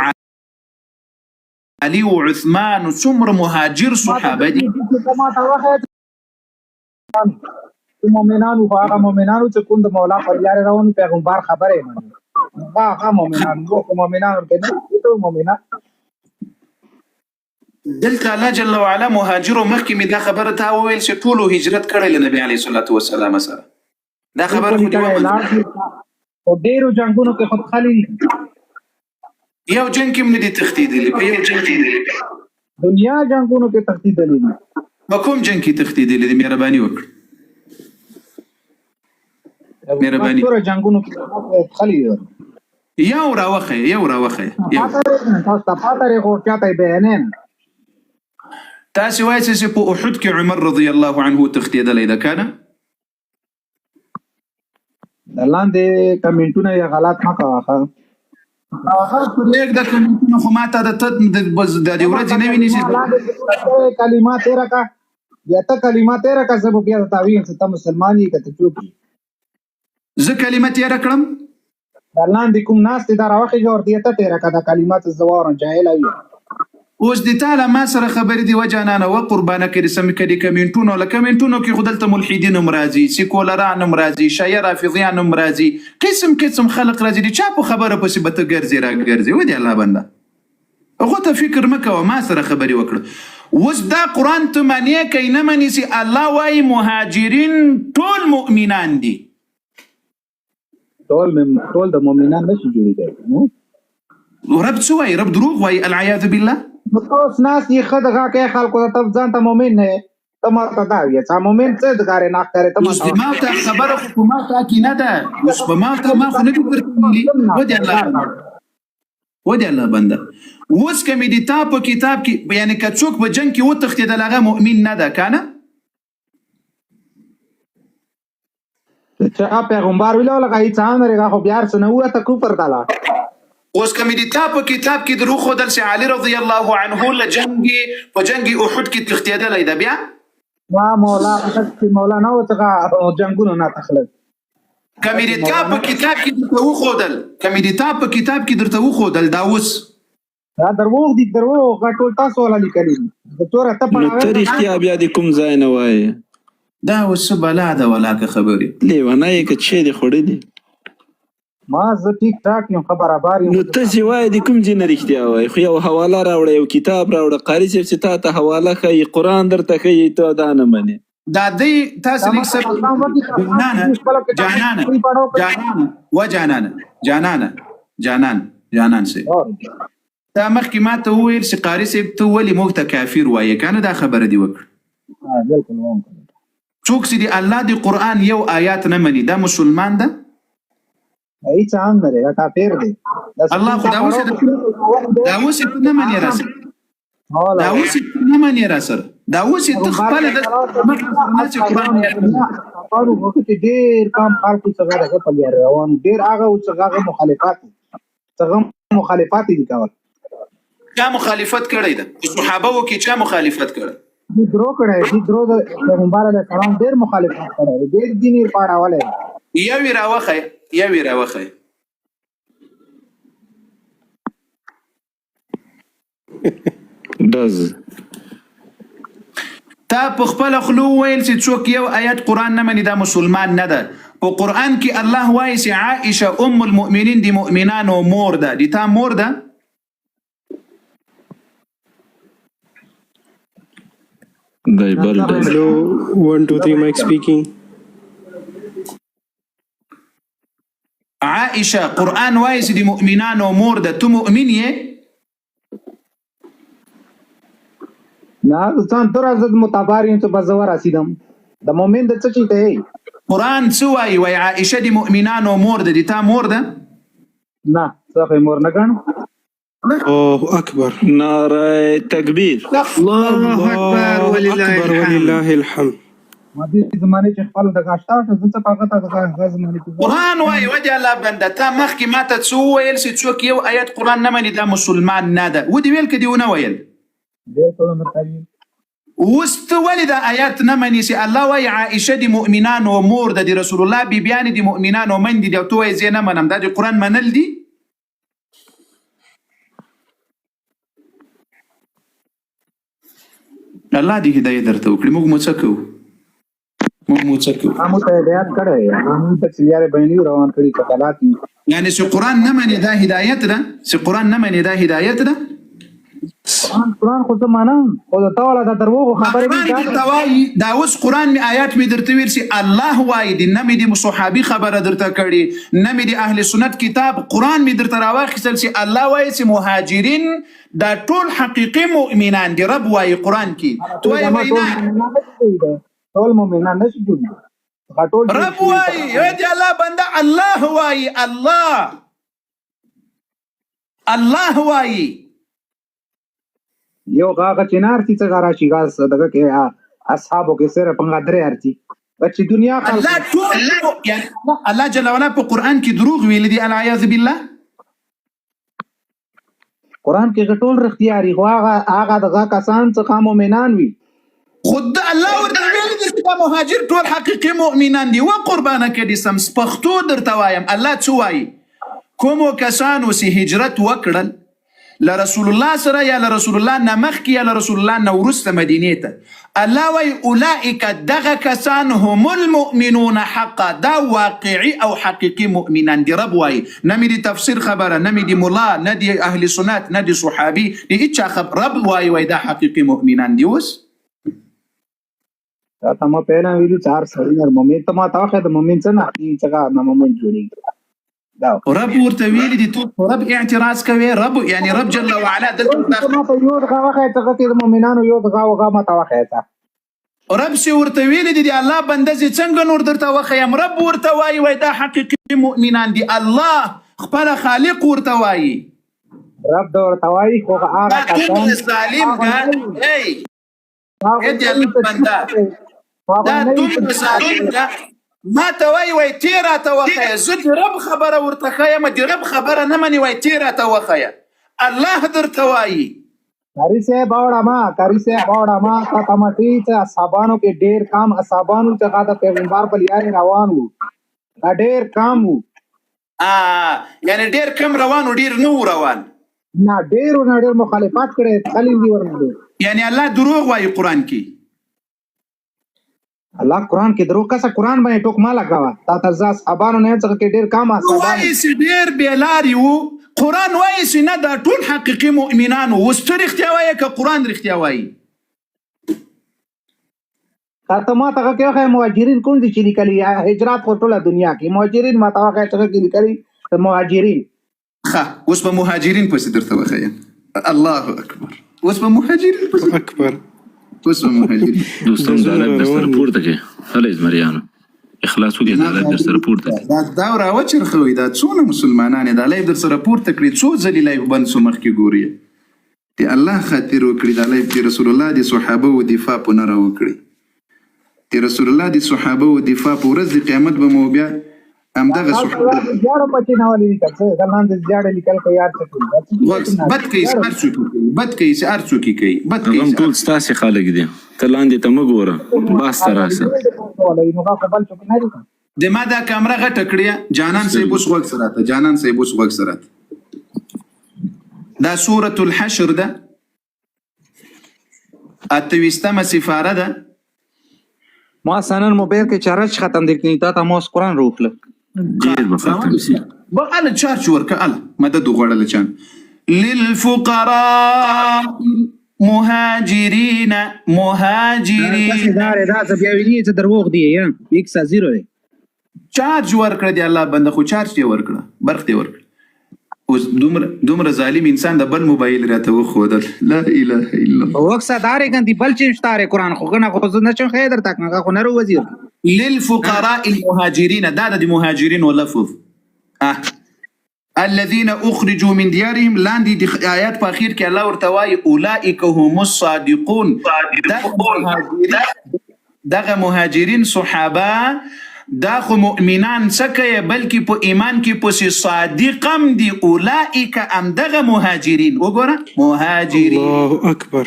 S1: علي او عثمان او څومره مهاجر صحابه دي.
S2: ما ته وخت مؤمنانو، خو هغه مؤمنانو چې کوم د مولا پر لار روان، پیغمبر خبره یې مني، هغه مؤمنان وو. خو مؤمنانو کې نه ته مؤمنان.
S1: دلته الله جل وعلا مهاجرو، مخکې مې دا خبره تا وویل چې ټولو هجرت کړی له نبی علیه الصلاة والسلام سره، دا خبره خو دې ومنله.
S2: په ډیرو جنگونو کې خود خلی.
S1: یو جنګ کې هم نه دي تښتېدلي، په یو جنګ کې؟
S2: دنیا جنگونو کې تښتېدلي دي.
S1: په کوم جنګ کې تښتېدلي دي؟ مهرباني وکړه، مهرباني.
S2: ټولو جنگونو کې خلی دي.
S1: یو راوښیه، یو راوښیه، یو.
S2: تاسو ته پاته لري، خو چاته یې بیانې نه.
S1: تاسې وایئ چې په احد کې عمر رضی الله عنه تښتېدلی ده که نه؟
S2: د لاندې کمنټونه یې غلط مه کوه، ښه؟
S1: هغه پرېږده کمنټونه، خو ما ته د ته د بس د دې ورځې نه ویني چې
S2: لاندې کلمه تېره کا، بیا ته کلمه تېره کا، زه به بیا درته ویم چې ته مسلمان یې که ته څوک یې.
S1: زه کلمه تېره کړم؟
S2: د لاندې کوم ناست دی، دا راوخېژه، ورته یې ته تېره کا دا کلمه چې زه واورم، جاهل وي.
S1: اوس دې تا له ما سره خبرې دي وجانانه و قربانه کړې سم کړې. کمنټونو له کمنټونو کې خو دلته ملحدین هم راځي، سیکولران هم راځي، شیعه رافضیان هم راځي، قسم قسم خلق راځي. د چا په خبره پسې به ته ګرځې را ګرځې؟ ودې الله بنده، هغو ته فکر مه کوه، ما سره خبرې وکړه. اوس دا قرآن ته منې که نه منې چې الله وایي مهاجرین ټول مؤمنان دي؟
S2: ټول د مؤمنان نشي جوړېدای نو.
S1: رب څه وایي؟ رب دروغ وایي؟ العیاذ بالله.
S2: نو ته اوس ناست یې، ښه دغه کوې خلکو ته، ته ځان ته مؤمن نه یې. ته ما ته دا وایې چې مؤمن څه دغه نه ښکارې ته ما
S1: اوس
S2: ته
S1: د ما ته خبره خو په ما تا کې نه ده. اوس په ما ته، ما خو نه دي درته ویلي. ودې الله بنده، ودې الله بنده، اوس که مې د تا په کتاب کې، یعنې که څوک په جنګ کې وتښتېدل هغه مؤمن نه ده که نه؟
S2: چې پیغمبر ویلو لکه هیڅ هم نه خو بیا څه نه وته کفر ته لاړ.
S1: اوس که مې د تا په کتاب کې در وښودل چې علي رضی الله عنه له جنګ په جنګ احد کې تښتېدلی ده بیا؟
S2: ما مولا چې مولا نه و څنګه جنگونو نه تخلل.
S1: که مې د تا په کتاب کې درته وښودل، که مې د تا په کتاب کې درته وښودل دا اوس؟
S2: دا دروغ دي، دروغ، ټول تاسو ولا لیکلي دي. د توره ته
S4: نو ته رښتیا بیا د کوم ځای نه وایې؟
S1: دا اوس څه بلا ده ولاکه خبرې.
S4: لیونی یې که چیرې خوړلي؟
S2: ما زه ټیک ټاک یم، ښه برابر یم.
S4: نو ته چې وایې د کوم ځای نه رښتیا وایې؟ خو یو حواله راوړه، یو کتاب راوړه. قاري صاحب چې تا ته حواله ښیي، قرآن درته ښیي، ته دا نه منې.
S1: دا دی تاسو
S2: دا
S1: لږ
S2: ما
S1: صبر
S2: اسلام
S1: وکړئ.
S2: ورته
S1: جانانه
S2: خپل کتاب
S1: جانانه
S2: پوری پڑھو.
S1: جانانه و جانانه جانانه جانان جانان صاحب، تا مخکې ما ته وویل چې قاري صاحب ته ولې موږ ته کافر وایې که نه؟ دا خبره دې وکړه.
S2: بالکل وم.
S1: څوک چې د الله د قرآن یو آیات نه مني دا مسلمان ده؟
S2: هیڅ هم نه دی، دا کافر دی. دا
S1: الله
S2: سپین
S1: خو
S2: تا
S1: دا اوس
S2: پڑھو.
S1: دا اوس ته نه منې راسره، دا اوس ته نه منې راسره، دا اوس ته خپله د مخکې نه چې قرآن آیات نه مني.
S2: اصحابانو وخت کې ډیر کم خلکو څخه دغه په لار روان، ډیر هغه و چې هغه مخالفات څنګه مخالفات دي کول.
S1: چا مخالفت کړی ده په صحابه وو کې؟ چا مخالفت کړی؟
S2: دي درو کړی، دي درو د پیغمبر علیه السلام ډیر مخالفت کړی، ډیر دین یې پاړولی.
S1: یو یې راوښیه، یو یې راوښیه.
S4: ډز.
S1: تا په خپله خوله وویل چې څوک یو آیت قرآن نه مني دا مسلمان نه ده. په قرآن کې الله وایي چې عائشه ام المؤمنین د مؤمنانو مور ده، د تا مور ده؟
S4: دی بل ډز.
S3: هلو 1 2 3 مایک سپیکنګ.
S1: عائشه قرآن وایي چې د مؤمنانو مور ده، ته مؤمن یې؟
S2: نه، ځان تر ازد متبار یم چې بس زه ورسېدم د مؤمن د څه چي ته یې.
S1: قرآن څه وایي؟ وایي عائشه د مؤمنانو مور ده، د تا مور ده؟
S2: نه، زه خو یې مور نه ګڼم.
S3: الله اکبر.
S4: نعره تکبیر.
S6: الله اکبر
S3: الله
S6: ولله
S3: اکبر
S6: الحمد.
S3: ولله الحمد.
S2: ما دې زمانې چې خپل د غاشتا شو، زه څه په هغه ته د هغه زمانې کې
S1: قرآن وایي. ودې الله بنده، تا مخکې ما ته څه وویل چې څوک یو آیت قرآن نه مني دا مسلمان نه ده؟ ودې ویل که دې ونه ویل؟
S2: بالکل درته ویل.
S1: اوس ته ولې دا آیات نه منې چې الله وایي عائشه د مؤمنانو مور ده، د رسول الله بیبیانې د مؤمنانو میندې دي، او ته وایې زه یې نه منم؟ دا د قرآن منل دي؟ الله دې هدایت درته وکړي. موږ مو څه کوو؟ موږ مو څه کوو؟
S2: هغه مو ته هدایت کړی، هغه مو ته چې لارې بیانې روان کړي که غلط وي.
S1: یعنې چې قرآن نه منې دا هدایت ده؟ چې قرآن نه منې دا هدایت ده؟
S2: قرآن خو زه منم، خو د تا والا د دروغو خبرې
S1: قرآن
S2: دي.
S1: درته وایي. دا اوس قرآن می آیات می درته ویل چې الله وایي دي، نه مې د صحابي خبره درته کړې، نه مې د اهل سنت کتاب، قرآن می درته راواخیستل چې الله وایي چې مهاجرین دا ټول حقیقي مؤمنان دي. رب وایي قرآن کې، ته وایې
S2: زما
S1: وایي
S2: ټول
S1: نه.
S2: مؤمنان نه شي جوړېدی، ټول مؤمنان نه شي جوړېدی، هغه ټول جوړ
S1: رب
S2: شوي.
S1: وایي. ای دې الله بنده، الله وایي، الله الله وایي.
S2: یو هغه چې نه ارتي څنګه راشي غاز دغه کې اصحابو کې صرف هغه درې ارتي چې دنیا خلکو
S1: الله ټول، یعنی الله جل وعلا په قرآن کې دروغ ویلي دي، العیاذ بالله؟
S2: قرآن کې ټول رښتیا دي، خو هغه هغه دغه کسان څخه مؤمنان وي.
S1: خود الله ورته ویلي دي چې دا مهاجر ټول حقیقي مؤمنان دي. و قربانه کړي سم، پښتو درته وایم، الله څه وایي؟ کومو کسانو چې هجرت وکړل له رسول الله سره، یا له رسول الله نه مخکې، یا له رسول الله نه وروسته مدینې ته، الله وایي اولئک دغه کسان هم المؤمنون حقا، دا واقعي او حقیقي مؤمنان دي. رب وایي، نه مې د تفسیر خبره، نه مې د ملا، نه د اهل سنت، نه د صحابي، د هیچا خبره. رب وایي، وایي دا حقیقي مؤمنان دي. اوس
S2: دا ته ما پهله ویلو چې هر سړی نر مؤمن ته ما ته وښیه د مؤمن څه نه څنګه نه مؤمن جوړېږي دا.
S1: رب ورته ویلي دي، ته په رب اعتراض کوې؟ رب یعنی رب جل وعلا دلته
S2: ته ما ته یو دغه وښیه چې هغه کې د مؤمنانو یو دغه وغه ما ته وښیه ته.
S1: رب چې ورته ویلي دي، د الله بنده زه څنګه نور درته وښیم؟ رب ورته وایي، وایي دا حقیقي مؤمنان دي. الله خپل خالق ورته وایي.
S2: رب د ورته وایي، خو هغه
S1: دا
S2: کسان
S1: دومره ظالم ده ای
S2: هغه
S1: ای د الله بنده، دا
S2: نه وي
S1: دومره ظالم ده، ما ته وایي وایي تی راته وښیه. زه د رب خبره ورته ښیم، د رب خبره نه مني، وایي تی راته وښیه. الله درته وایي.
S2: قاری صاحب اوړه ما، قاری صاحب اوړه ما، تا ته ما ټی چې اصحابانو کې ډیر کم اصحابانو چې هغه د پیغمبر په لارې روان وو، دا ډیر کم وو.
S1: یعنی ډیر کم روان وو، ډیر نه وو روان.
S2: نه، ډیر نه، ډیر مخالفت کړي، خلک دي ورنه.
S1: یعنی الله دروغ وایي قرآن کې؟
S2: الله قرآن کې درو کسه قرآن باندې ټوک ما لګاوه تا ته زه اصحابانو نه څخه کې ډېر کم اصحابانو
S1: وایي چې ډېر بې لارې وو، قرآن وایي چې نه دا ټول حقیقي مؤمنان وو. اوس ته رښتیا وایې که قرآن رښتیا وایي؟
S2: تا ته ما ته کې وښیه مهاجرین کوم دي چې لیکلي هجرات خو ټوله دنیا کې مهاجرین ما ته وښیه چې کې لیکلي مهاجرین.
S1: ښه اوس به مهاجرین پسې درته وښیم. الله اکبر، اوس به مهاجرین پسې،
S3: اکبر.
S1: اوس به مهاجرین.
S4: دوستان دا
S3: ډزونه
S4: لایف در سره
S3: روان دي.
S4: پورته کړئ. هلئ زمریانو، اخلاص وکړئ، دا لایف در سره پورته کړئ.
S1: دا دا راوچرخوي، دا څونه مسلمانان یې دا لایف در سره پورته کړي، څو ځلې لایف بند سو مخکې ګوري. د الله خاطر وکړي، دا لایف د رسول الله د صحابه و دفاع په نره وکړي. د رسول الله د صحابه و دفاع په ورځ د قیامت به مو بیا همدغه
S2: دا
S1: صحابه
S2: زیاړو پچې نه ولې لیکل څه دا لاندې زیاړې لیکل کوي هر څه کوي دا څه
S1: غوږ بد کوي چې هر څوک یې کوي، بد کوي چې هر څوک یې کوي، بد کوي
S4: هغه هم
S1: چې
S4: ټول
S1: هر څوک.
S4: ستاسې خلک دي، ته لاندې ته مه ګوره، باس ته راسه.
S2: نو هغه خو بل څوک نه دي.
S1: د ما دا کمره غټه کړې، جانان صاحب اوس غوږ سره راته، جانان صاحب اوس غوږ سره راته. دا سورة الحشر ده، 28مه سفاره ده.
S2: ما سنن موبایل کې چارج ختم دی کني تا ته ما اوس قرآن روخله.
S4: ډېر به ختم شي.
S1: اله چارج ورکه، اله مدد وغواړه چان. للفقراء مهاجرین، مهاجرین.
S2: دا دا څه بیا ویلي څه دروغ دی یا 1 0 دی.
S1: چارج ورکړه دی الله بنده، خو چارج دی ورکړه، برق دی ورکړه. اوس دومره دومره ظالم انسان د بل موبایل راته وښودل. لا اله الا الله.
S2: وکسه دارې کنتي بل چې شتاره قرآن خو کنه خو زه نشم خیر درته کنه خو نرو وزیر.
S1: للفقراء المهاجرين، دا د مهاجرین لفظ. الذين اخرجوا من ديارهم، لاندې د آیات په اخر کې الله ورته وایي اولئک هم الصادقون. دغه مهاجرین صحابه دا خو مؤمنان څه کوي، بلکې په ایمان کې پسې صادق هم دي. اولئک هم دغه مهاجرین، وګوره مهاجرین.
S3: الله اکبر.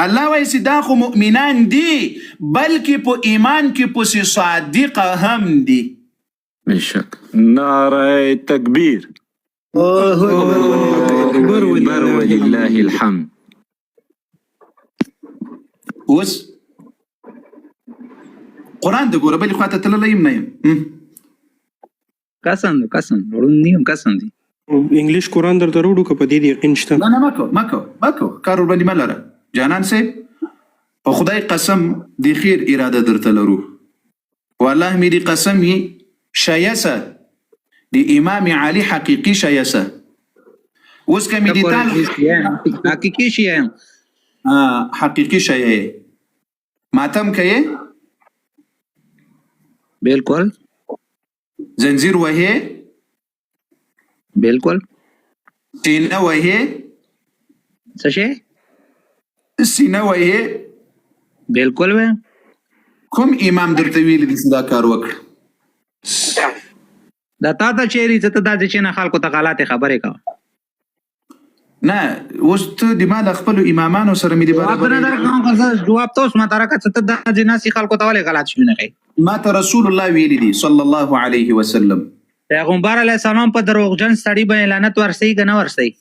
S1: الله وایي چې دا خو مؤمنان دي، بلکې په ایمان کې پسې صادق هم دي.
S4: بېشک. نعره تکبیر.
S6: الله اکبر.
S3: اکبر
S4: اکبر
S3: ولله
S4: ولله الحمد.
S1: اوس قرآن د ګوره بلې خواته تللی یم نه یم.
S2: قسم قسم وړون نیم قسم دی.
S3: انګلیش قرآن درته راوړو که په دې دې یقین شته؟
S1: نه نه، مکو مکو مکو، کار ورباندې مه لره. جانان صاحب په خدای قسم د خیر اراده درته لرو، والله مې دې قسم وي، شیسه د امام علي حقیقي شیسه. اوس که مې دې تال
S2: حقیقي شی یم.
S1: حقیقي شیه یې. ماتم کوې؟
S2: بالکل.
S1: زنځیر وهې؟
S2: بالکل.
S1: سینه وهې؟
S2: څه شی؟
S1: سینه وهې؟
S2: بالکل وې.
S1: کوم امام درته ویلي دي چې دا کار وکړه؟
S2: دا تا ته چیرې چې ته دا چې نه خلکو ته غلطې خبرې کوه.
S1: نه اوس ته د ما د خپلو امامانو سره مې د
S2: جواب نه
S1: برابرې.
S2: درکوم، خو زه جواب ته اوس ما ته راکړه چې ته دا چې ناسې خلکو ته ولې غلط شوي نه ښیې؟
S1: ما ته رسول الله ویلي دي صلی الله علیه وسلم.
S2: پیغمبر علیه السلام په دروغجن سړي باندې لعنت ورسوي که نه ورسوي؟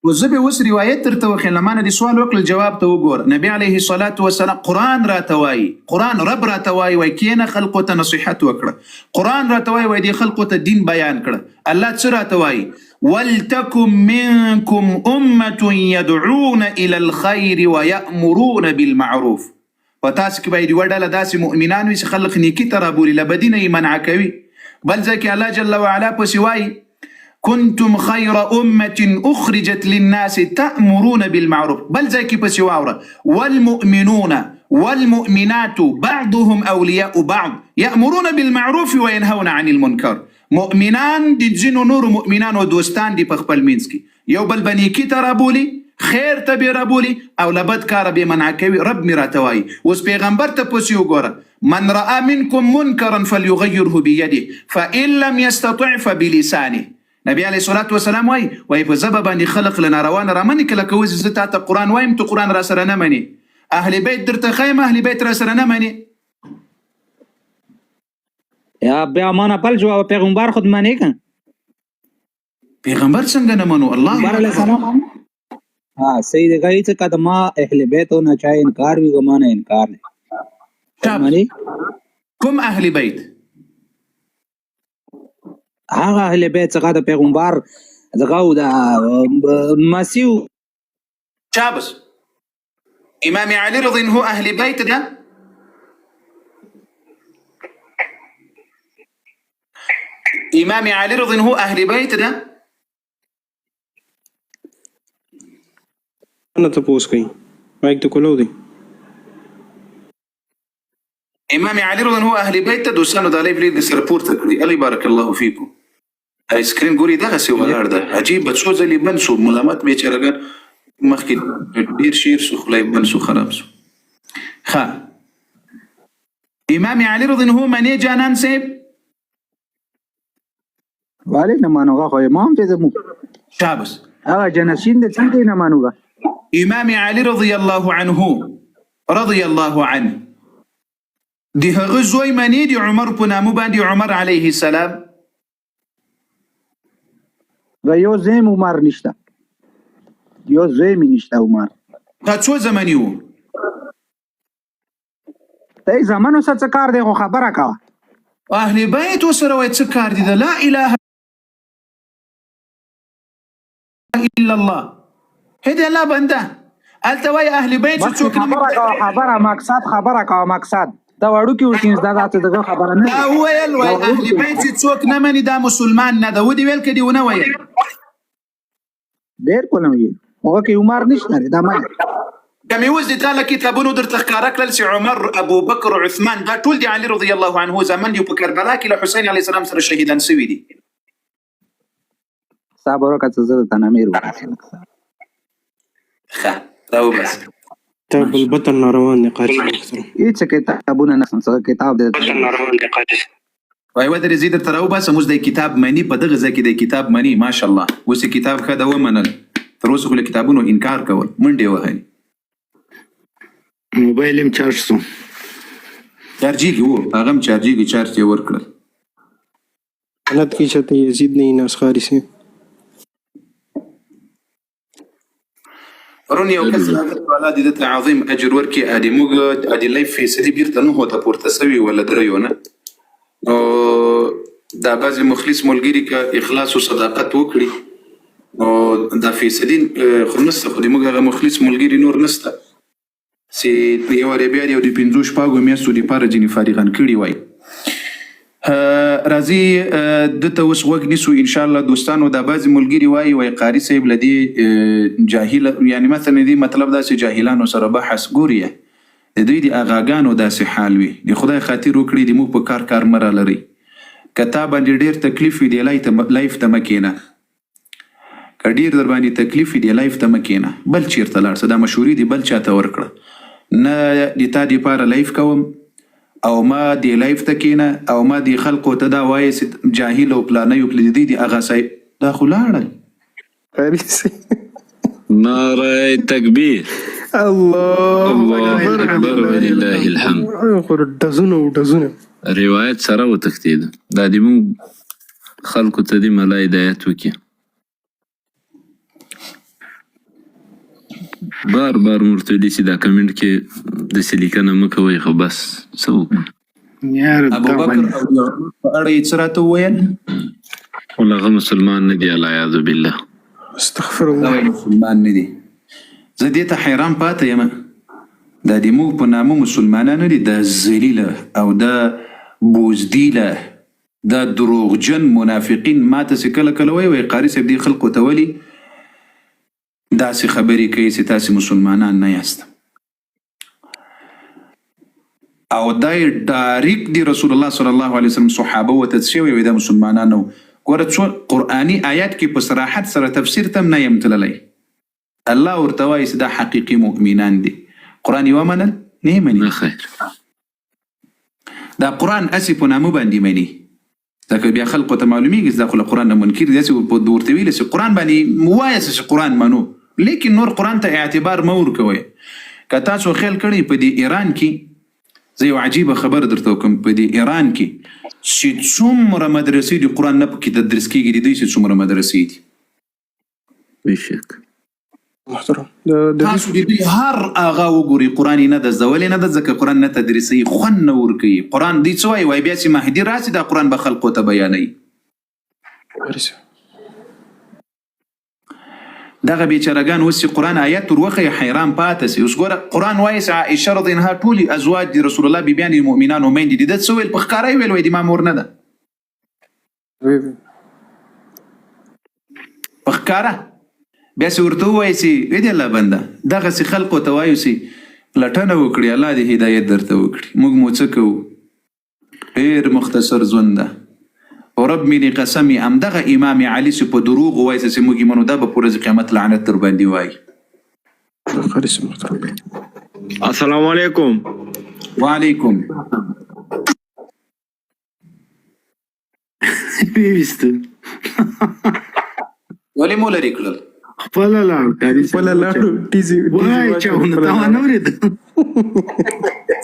S1: نو زه به اوس روایت درته وښیم، له ما نه دې سوال وکړل، جواب ته وګوره. نبی علیه الصلاة والسلام قرآن راته وایي، قرآن رب راته وایي، وایي کښېنه خلقو ته نصیحت وکړه. قرآن راته وایي، وایي دې خلقو ته دین بیان کړه. الله څه راته وایي؟ ولتکن منکم امة يدعون الى الخير ويأمرون بالمعروف. په تاسو کې باید یوه ډله داسې مؤمنان وي چې خلق نیکي ته رابولي، له بدي نه یې منع کوي. بل ځای کې الله جل وعلا پسې وایي كنتم خير أمة أخرجت للناس تأمرون بالمعروف. بل ځای کې پسې واوره والمؤمنون والمؤمنات بعضهم أولياء بعض يأمرون بالمعروف وينهون عن المنکر. مؤمنان د ځینو نورو مؤمنانو دوستان دي په خپل منځ کې، یو بل به نیکي ته رابولي، خیر ته به رابولي او له بد کاره به منع کوي. رب مې راته وایي. اوس پیغمبر ته پسې وګوره، من رأى منكم منكرا فليغيره بيده فإن لم يستطع فبلسانه. نبی علیه الصلاة والسلام وایي، وایي په ژبه باندې خلق له ناروا نه رامنې کړه. لکه اوس زه تا ته قرآن وایم، ته قرآن را سره نه منې، اهل بیت درته ښایم، اهل بیت را سره نه منې.
S2: یا بیا ما نه بل جواب، پیغمبر خود منې که؟
S1: پیغمبر څنګه نه منو؟ الله
S2: پیغمبر علیه
S1: اکبر.
S2: السلام ها صحیح دی، هیڅ که د ما اهل بیتو نه چا انکار وي، ما نه انکار دی.
S1: شابس کوم اهل بیت؟
S2: هغه اهل بیت څخه د پیغمبر دغه د مسیح.
S1: شابس امام علي رضی الله اهل بیت ده؟ امام علي رضی الله اهل بیت ده؟
S3: نه تپوس کوي، مایک ته کولو دی.
S1: امام علي رضی الله اهل بیت ته دوستانو د لیف لید سره پورته کړی. علی بارک الله فیکم. آیسکریم ګوري دغسې ولاړ ده، عجیب څو ځلې بند سو، ملامت بیچارهګان مخکې ډیر شیر سو، خوله یې بند سو، خراب سو. ښه، امام علي رضی الله منې جانان صاحب؟
S2: ولې نه مانو؟ خو امام دی زموږ.
S1: شابس.
S2: هغه جنشین دی، څنګه یې نه مانو؟
S1: امام علي رضی الله عنه رضی الله عنه د هغه زوی منې د عمر په نامه باندې، عمر علیه السلام؟
S2: دا یو زوی عمر نشته، یو زوی مې نشته عمر.
S1: دا څو زمني وو؟
S2: ته یې زمنو سره څه کار دی؟ خو خبره کوه.
S1: اهل بیت سره وای څه کار دی؟ لا اله الا الله، هدي الله بنده هلته وای اهل بیت څوک نه
S2: خبره کوه، خبره مقصد خبره کوه، مقصد دا وړوکی ورکینځ دا داسې دغه خبره نه.
S1: دا وویل وای اهل بیت چې څوک نه مني دا مسلمان نه ده. ودې ویل که دې ونه ویل؟
S2: بالکل ویل، هغه کې عمر نشته دا ما
S1: که مې اوس د تا له کتابونو درته ښکاره کړل چې عمر، ابوبکر، عثمان دا ټول د علي رضی الله عنه زامن دي، په کربلا کې له حسین علیه السلام سره شهیدان سوي دي.
S2: صبر وکړه چې زه درته نمیر وباسم.
S1: ښه راوباسه.
S3: تا بل بطن روان دی قاري صاحب سره.
S2: هیڅ کتابونه نه څه کتاب دی.
S1: وای ودرې، زه درته راوباسم اوس. د کتاب مني په دغه ځای کې د کتاب مني. ماشاءالله، اوس یې کتاب ښه ده ومنل. تر اوسه خو له کتابونو انکار کول، منډې وهلې.
S6: موبایل هم چارج سو.
S1: چارجیږي وو، هغه هم چارجیږي، چارج یې ورکړل.
S3: جنت کې چته یزید نه ناس قاري صاحب.
S1: پرون یو کس راغی، الله دې ده ته عظیم اجر ورکړي. ادي موږ ادي live فیصدي بیرته نهو ته پورته سوي وله دریو نه، نو دا بعضې مخلص ملګري که اخلاص او صداقت وکړي نو دا فیصدي خو نسته، خو د موږ هغه مخلص ملګري نور نسته چې یو وارې بیا د پنځو شپږو میاشتو دپاره ځینې فارغان کړي وای. راځي ده ته اوس غوږ نیسو انشاءالله. دوستانو دا بعضې ملګري وایي، وایي قاري صاحب له دې جاهل، یعنې مثلا دې مطلب داسې جاهلانو سره بحث ګوري، د دوی د اغاګانو داسې حال وي. د خدای خاطر وکړي، د موږ په کار کار مه رالرئ. که تا باندې ډېر تکلیف وي دې live ته مه کښېنه. که ډېر در باندې تکلیف وي دې live ته مه کښېنه، بل چېرته لاړ شه. دا مشورې دې بل چاته ورکړه. نه د تا دپاره live کوم او ما دې live ته کښېنه او ما دې خلقو ته دا وایې چې جاهل او پلانی او پلي دې اغا صاحب دا خو لاړل.
S3: قاري صاحب.
S4: نعره تکبیر.
S3: الله
S4: الله اکبر ولله الحمد.
S3: خو ډزونه او ډزونه.
S4: روایت سره وتښتېده. دا دې موږ خلکو ته دې ملا هدایت وکړي. بار بار ورته ویلي چې دا کمنټ کې داسې لیکنه مه کوئ، خو بس څه وکړو.
S6: یار
S1: ابوبکر او د عمر په اړه یې څه راته وویل؟
S4: خو هغه مسلمان نه دی، العیاذ بالله.
S3: استغفر
S1: دا
S3: الله.
S1: وایي مسلمان نه دي. زه دې ته حیران پاته یم، دا د موږ په نامه مسلمانان نه دي، دا ذلیله او دا بوزدیله دا دروغجن منافقین ماته چې کله کله وایي، وایي قاري صاحب دې خلقو ته ولي داسې خبرې کوي چې تاسې مسلمانان نه یاست؟ او دا یې direct دی رسول الله صلی الله علیه وسلم صحابه ورته څه وایي، دا مسلمانان نه وو. ګوره څو قرآني آیات کې په صراحت سره تفسیر ته هم نه یم تللی، الله ورته وایي چې دا حقیقي مؤمنان دي. قرآن یې ومنل؟ نه یې مني.
S4: نه خیر.
S1: دا قرآن هسې په نامه باندې مني، ځکه بیا خلقو ته معلومیږي چې دا خو له قرآن نه منکر دي. هسې ورته ویل چې قرآن باندې ووایه چې قرآن منو، لیکن نور قرآن ته اعتبار مه ورکوئ. که تاسو خیال کړئ په دې ایران کې، زه یو عجیبه خبر درته وکړم، په دې ایران کې چې څومره مدرسې دي قرآن نه پکې تدریس کېږي، د دوی چې څومره مدرسې دي.
S4: بېشک.
S3: محترم د د
S1: تاسو د دوی هر هغه وګورئ، قرآن یې نه ده زده. ولې نه ده؟ ځکه قرآن نه تدریسوي، خوند نه ورکوي. قرآن دوی څه وایي؟ وایي بیا چې مهدي راشي دا قرآن به خلقو ته بیانوي.
S3: قاري صاحب
S1: دغه بیچارهګان اوس چې قرآن آیت ور وښیي حیران پاته سي. اوس ګوره قرآن وایي چې عائشه رضی عنها ټولې ازواج دي، رسول الله بیبیانې د مؤمنانو میندې دي. ده څه ویل؟ په ښکاره یې ویل، وایي د ما مور نه ده.
S3: وی وی
S1: په ښکاره بیا چې ورته ووایي چې وی دی الله بنده، دغسې خلقو ته وایو چې پلټنه وکړي، الله دې هدایت درته وکړي. موږ مو څه کوو؟ ډېر مختصر ژوند ده. او رب مې دې قسم یې همدغه امام علي چې په دروغ وایي چې موږ یې منو، دا به په ورځ قیامت لعنت در باندې وایي.
S3: قاري صاحب محترم
S7: السلام علیکم.
S1: وعلیکم.
S6: ویویستل.
S1: ولې مو لرې کړل؟
S6: خپله لاړ قاري صاحب.
S3: خپله لاړو ټیزي ټیزي
S6: وای
S3: واچول
S6: چاونه
S3: خپله
S6: تا
S3: لاړو
S6: ونه ورېده.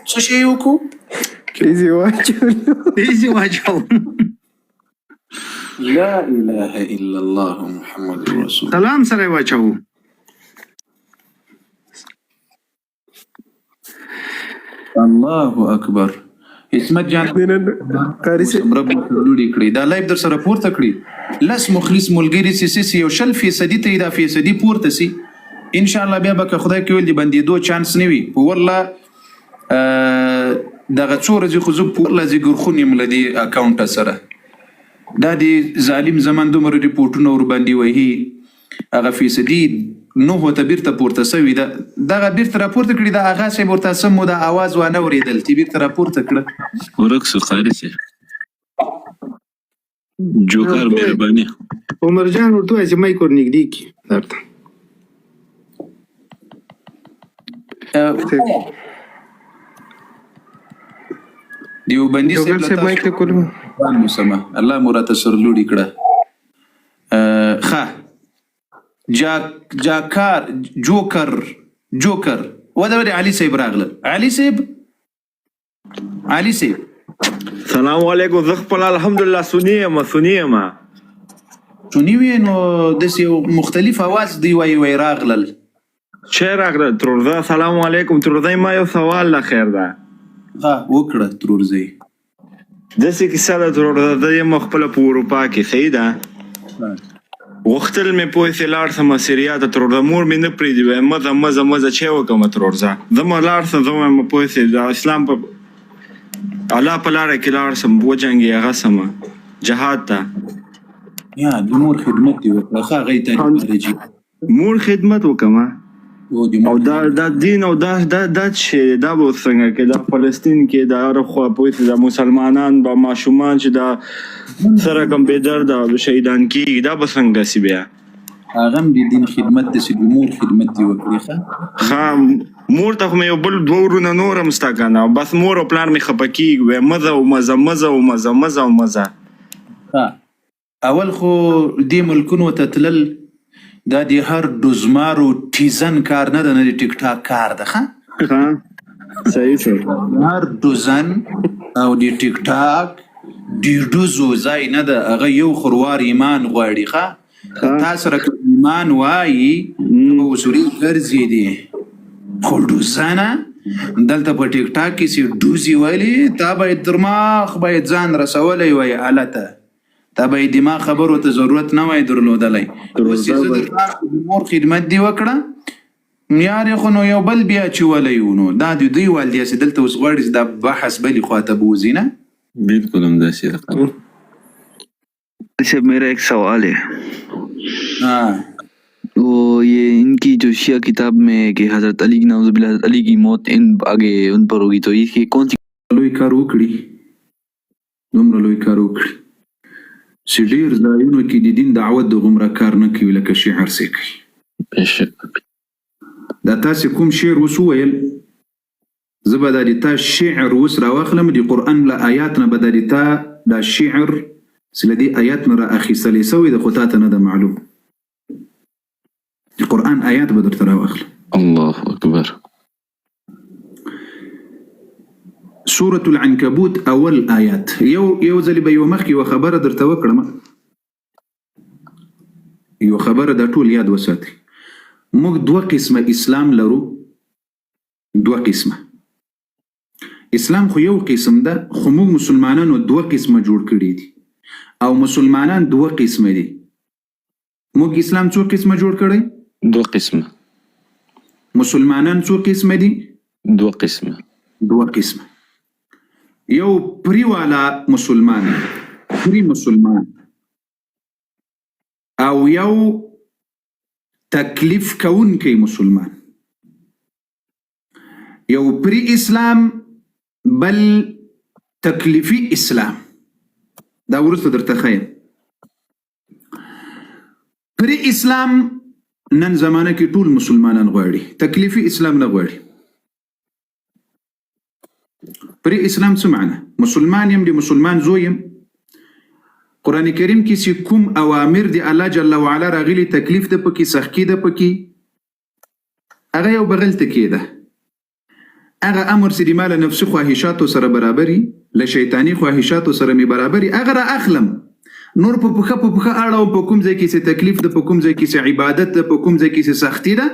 S1: څه شی یې وکړو؟
S3: ټیزي واچول.
S6: ټیزې واچول.
S1: لا اله الا الله محمد رسول.
S6: سلام سره یې واچوو.
S1: الله اکبر. عصمت جان
S3: نن قاري صاحب
S1: اوسم رب مو سرلوړي کړي. دا لایف در سره پورته کړي، لس مخلص ملګري سي سي یو شل فیصدي ته یې دا فیصدي پورته سي ان شاء الله. بیا به که خدای کې ویل د بندېدو چانس نه وي. په والله دغه څو ورځې خو زه په والله ځیګرخون یم له دې اکاونټه سره. دا د ظالم زمان دومره رپورټونه ورباندې وهي، هغه فیصدي نهو ته بیرته پورته سوي ده. دغه بیرته راپورته کړي. دا اغا صاحب ورته څه موده اواز وانه ورېدل چې بیرته راپورته کړه.
S4: ورک سو قاري صاحب. جوکر مهرباني.
S6: عمر جان ورته وایه چې مایک ورنږدې کړي درته.
S1: دیوبندي صاحب
S3: جوګر
S1: له
S3: صاحب مایک
S1: تاسو
S3: ته کولو.
S1: قربان مو سمه، الله مو راته سرلوړي کړه. ښه جاکار جوکر جوکر وده ودې علي صاحب راغله. علي صاحب، علي صاحب
S7: سلام علیکم. زه خپل الحمدلله سنی یم، سنی یم.
S1: سني وې نو داسې یو مختلف اواز دی وایي، وایي راغلل.
S7: چې راغله ترورزه. سلام علیکم ترورزه، ما یو سوال له خیر ده.
S1: ښه وکړه ترورزی.
S7: داسې کیسه ده ترورزه، زه یم خپله په اروپا کې، صحیح ده؟ غوښتل مې پوه سي لاړ سم سیریا ته ترورزه، مور مې نه پرېږدي، وایي مه ځه مه ځه مه ځه. چې وکړم ترورزه؟ زه مه لاړ سم، زه وایم پوه سي د اسلام په الله په لاره کې لاړ سم، وجنګي هغه سم جهاد ته.
S1: یا د مور خدمت دی وکړه. ښه هغه یې تا دپاره جي
S7: مور خدمت وکړم
S1: او د
S7: او
S1: مور
S7: دا دا دین او دا دا دا چې دا به اوس څنګه کې دا فلسطین کې دا هر خوا پوه سي دا مسلمانان به ماشومان چې دا سره کم بې درده شهیدان کیږي، دا به څنګه سي بیا؟
S1: هغه هم د دین خدمت دی چې د مور خدمت دی وکړي. ښه
S7: ښه مور ته خو مې یو بل دوه ورونه نور هم سته که نه، بس مور او پلار مې خفه کېږي، وایي مه ځه او مه ځه مه ځه او مه ځه مه ځه او مه ځه.
S1: ښه اول خو دې ملکونو ته تلل دا د هر ډوزمارو ټیزن کار نه ده، نه د ټیک ټاک کار ده. ښه
S7: ښه صحیح صحیح.
S1: هر ډوزن او د ټیک ټاک د ډوزو ځای نه ده. هغه یو خروار ایمان غواړي. ښه که
S7: ښه
S1: تا سره که ایمان وایي ته به اوس ورې ګرځې دي، خو ډوزنه دلته په ټیک ټاک کې چې ډوزي ویلي تا به یې درماغ به یې ځان رسولی وای هلته، تا به یې دماغ خبرو ته ضرورت نه وای درلودلی. اوس چې
S7: ترورزه
S1: زه
S7: به
S1: درته د مور خدمت دی وکړه یار خو نو یو بل بیا چولی و نو دا د دوی وال دی چې دلته اوس غواړي چې دا بحث بلې خواته بوځي نه.
S4: بالکل همداسې ده قاري.
S8: صاحب میرا ایک سوال ہے۔
S1: ها
S8: وہ یہ ان کی جو شیعہ کتاب میں ہے کہ حضرت علی کی نعوذ باللہ حضرت علی کی موت ان آگے ان پر ہوگی، تو یہ کون سی
S1: لوی کار وکړي، دومره لوی کار وکړي چې ډېر ځایونو کې د دین دعوت دغومره کار نه کوي لکه شعر سې کوي.
S4: بېشک.
S1: دا تاسې کوم شعر اوس وویل، زه به دا د تا شعر اوس راواخلم د قرآن له آیات نه به دا د تا دا شعر چې له دې آیات نه را اخیستلی سوی ده، خو تا ته نه ده معلوم. د قرآن آیات به درته راواخلم.
S4: الله اکبر.
S1: سورة العنکبوت اول آیات. یو یو ځلې به یو مخکې یوه خبره درته وکړم، یو خبره دا ټول یاد وساتئ. موږ دوه قسمه اسلام لرو، دوه قسمه اسلام خو یو قسم ده، خو موږ مسلمانانو دوه قسمه جوړ کړي دي، او مسلمانان دوه قسمه دي. موږ اسلام څو قسمه جوړ کړی؟
S4: دوه قسمه.
S1: مسلمانان څو قسمه دي؟
S4: دوه قسمه.
S1: دوه قسمه. یو پری والا مسلمان، پری مسلمان، او یو تکلیف کوونکی مسلمان. یو پری اسلام، بل تکلیفي اسلام. دا وروسته درته ښیم. پری اسلام نن زمانه کې ټول مسلمانان غواړي، تکلیفي اسلام نه غواړي. پری اسلام څه معنی؟ مسلمان یم، د مسلمان زوی یم. قرآن کریم کې چې کوم اوامر دی الله جل وعلا راغلي، تکلیف ده پکې، سختی ده پکې، هغه یو بغل ټکی ده. هغه امر چې د ما له نفسي خواهشاتو سره برابري، له شیطاني خواهشاتو سره مې برابري، هغه را اخلم، نور په پښه په پښه اړوم. په کوم ځای کې چې تکلیف ده، په کوم ځای کې چې عبادت ده، په کوم ځای کې چې سختی ده،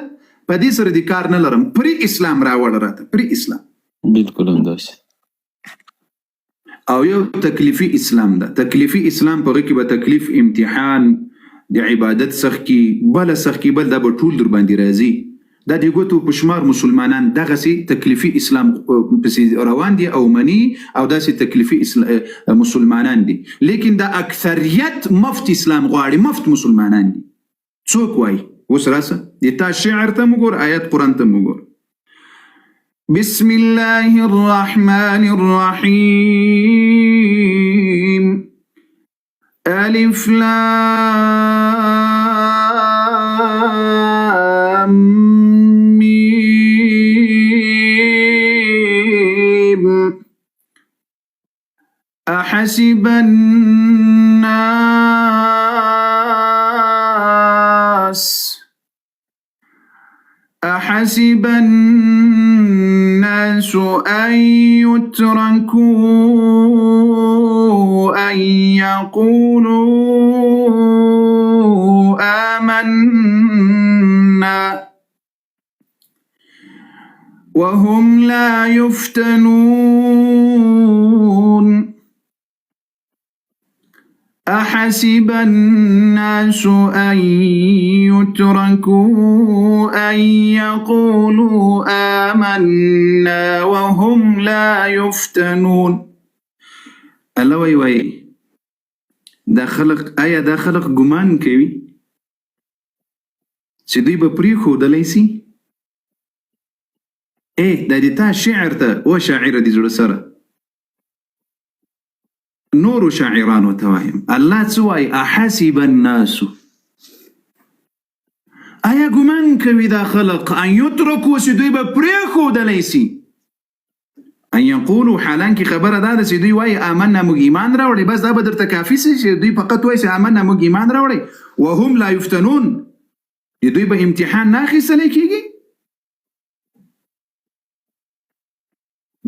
S1: په دې سره د کار نه لرم. پری اسلام راوړه راته، پری اسلام.
S4: بالکل همداسې.
S1: او یو تکلیفي اسلام ده. تکلیفي اسلام په هغه کې به تکلیف، امتحان، د عبادت سختی، بله سختی، بل، دا به ټول در باندې راځي. دا د ګوتو په شمار مسلمانان دغسې تکلیفي اسلام پسې روان دي او مني، او داسې تکلیفي مسلمانان دي. لیکن دا اکثریت مفت اسلام غواړي، مفت مسلمانان دي. څوک وایي؟ اوس راسه د تا شعر ته مو ګور، آیت قرآن ته مو ګور. بسم الله الرحمن الرحيم، ألف لام ميم، أحسب الناس أحسب الناس أن يتركوا أن يقولوا آمنا وهم لا يفتنون. أحسب الناس أن يتركوا أن يقولوا آمنا وهم لا يفتنون. الله وای وای، دا خلق، آیا دا خلق ګمان کوي چې دوی به پرېښودلی سي؟ ای دا د تا شعر ته و شاعره د زړه سره نورو شاعرانو ته وایم. الله څه وایي؟ احسب الناس، آیا ګمان کوي دا خلق ان یترکو چې دوی به پرېښودلی سي، ان یقولو، حالانکه خبره دا ده چې دوی وایي آمنا، موږ ایمان راوړی، بس دا به درته کافي سي چې دوی فقط وایي چې آمنا، موږ ایمان راوړی، وهم لا یفتنون، د دوی به امتحان نه اخیستلی کېږي؟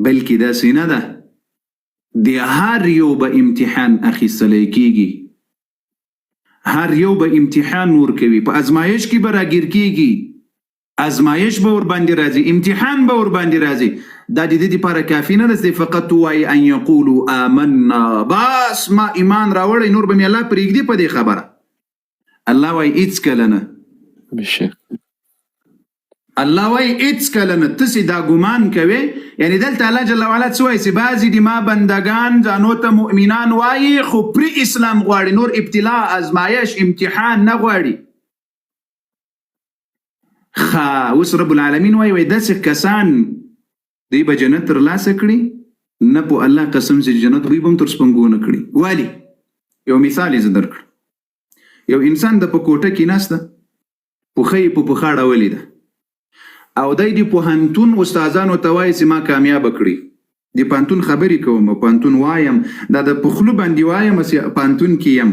S1: بلکې داسې نه ده، د هر یو به امتحان اخیستلی کېږي، هر یو به امتحان ورکوي، په ازمایش کې به راګیر کېږي، ازمایش به ورباندې راځي، امتحان به ورباندې راځي. دا د دې لپاره کافي نه ده چې فقط ووایي ان یقولوا آمنا، بس ما ایمان راوړی، نور به مې الله پرېږدي په دې خبره. الله وایي هېڅکله نه.
S4: بشک.
S1: الله وایي هېڅکله نه. ته چې دا ګمان کوې، یعنې دلته الله جل وعلا څه وایي؟ چې بعضې د ما بندګان ځانو ته مؤمنان وایي، خو پرې اسلام غواړي، نور ابتلا، ازمایش، امتحان نه غواړي. ښه، اوس رب العالمین وایي، وایي داسې کسان دوی به جنت ترلاسه کړي نه، په الله قسم چې جنت دوی به هم تر سپنګو نه کړي. ولې؟ یو مثال یې زه درکړم. یو انسان د په کوټه کې ناست ده، پښه یې په پښه اړولې ده، او دی د پوهنتون استادانو ته وایي چې ما کامیابه کړي. د پوهنتون خبرې کوم، پوهنتون وایم، دا د په خوله باندې وایم چې پوهنتون کې یم،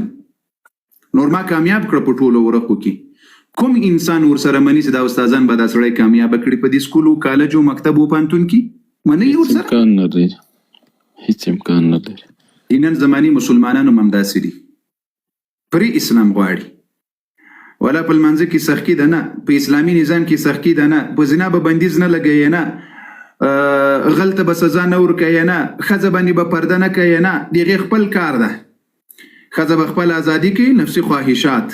S1: نور ما کامیاب کړه په ټولو ورقو کې. کوم انسان ورسره مني چې دا استادان به دا سړی کامیابه کړي په دې سکولو، کالجو، مکتبو، پوهنتون کې؟ مني
S4: هیڅ
S1: ورسره؟
S4: امکان نه لري، هیڅ امکان نه لري.
S1: د نن زمانې مسلمانانو هم همداسې دي، پرې اسلام غواړي. ولا په لمانځه کې سخکي ده نه، په اسلامي نظام کې سخکي ده نه، په زنا به بندیز نه لګوي نه، غل ته به سزا نه ورکوي نه، ښځه باندې به پرده نه کوي نه، د هغې خپل کار ده، ښځه به خپله ازادي کوي، نفسي خواهشات.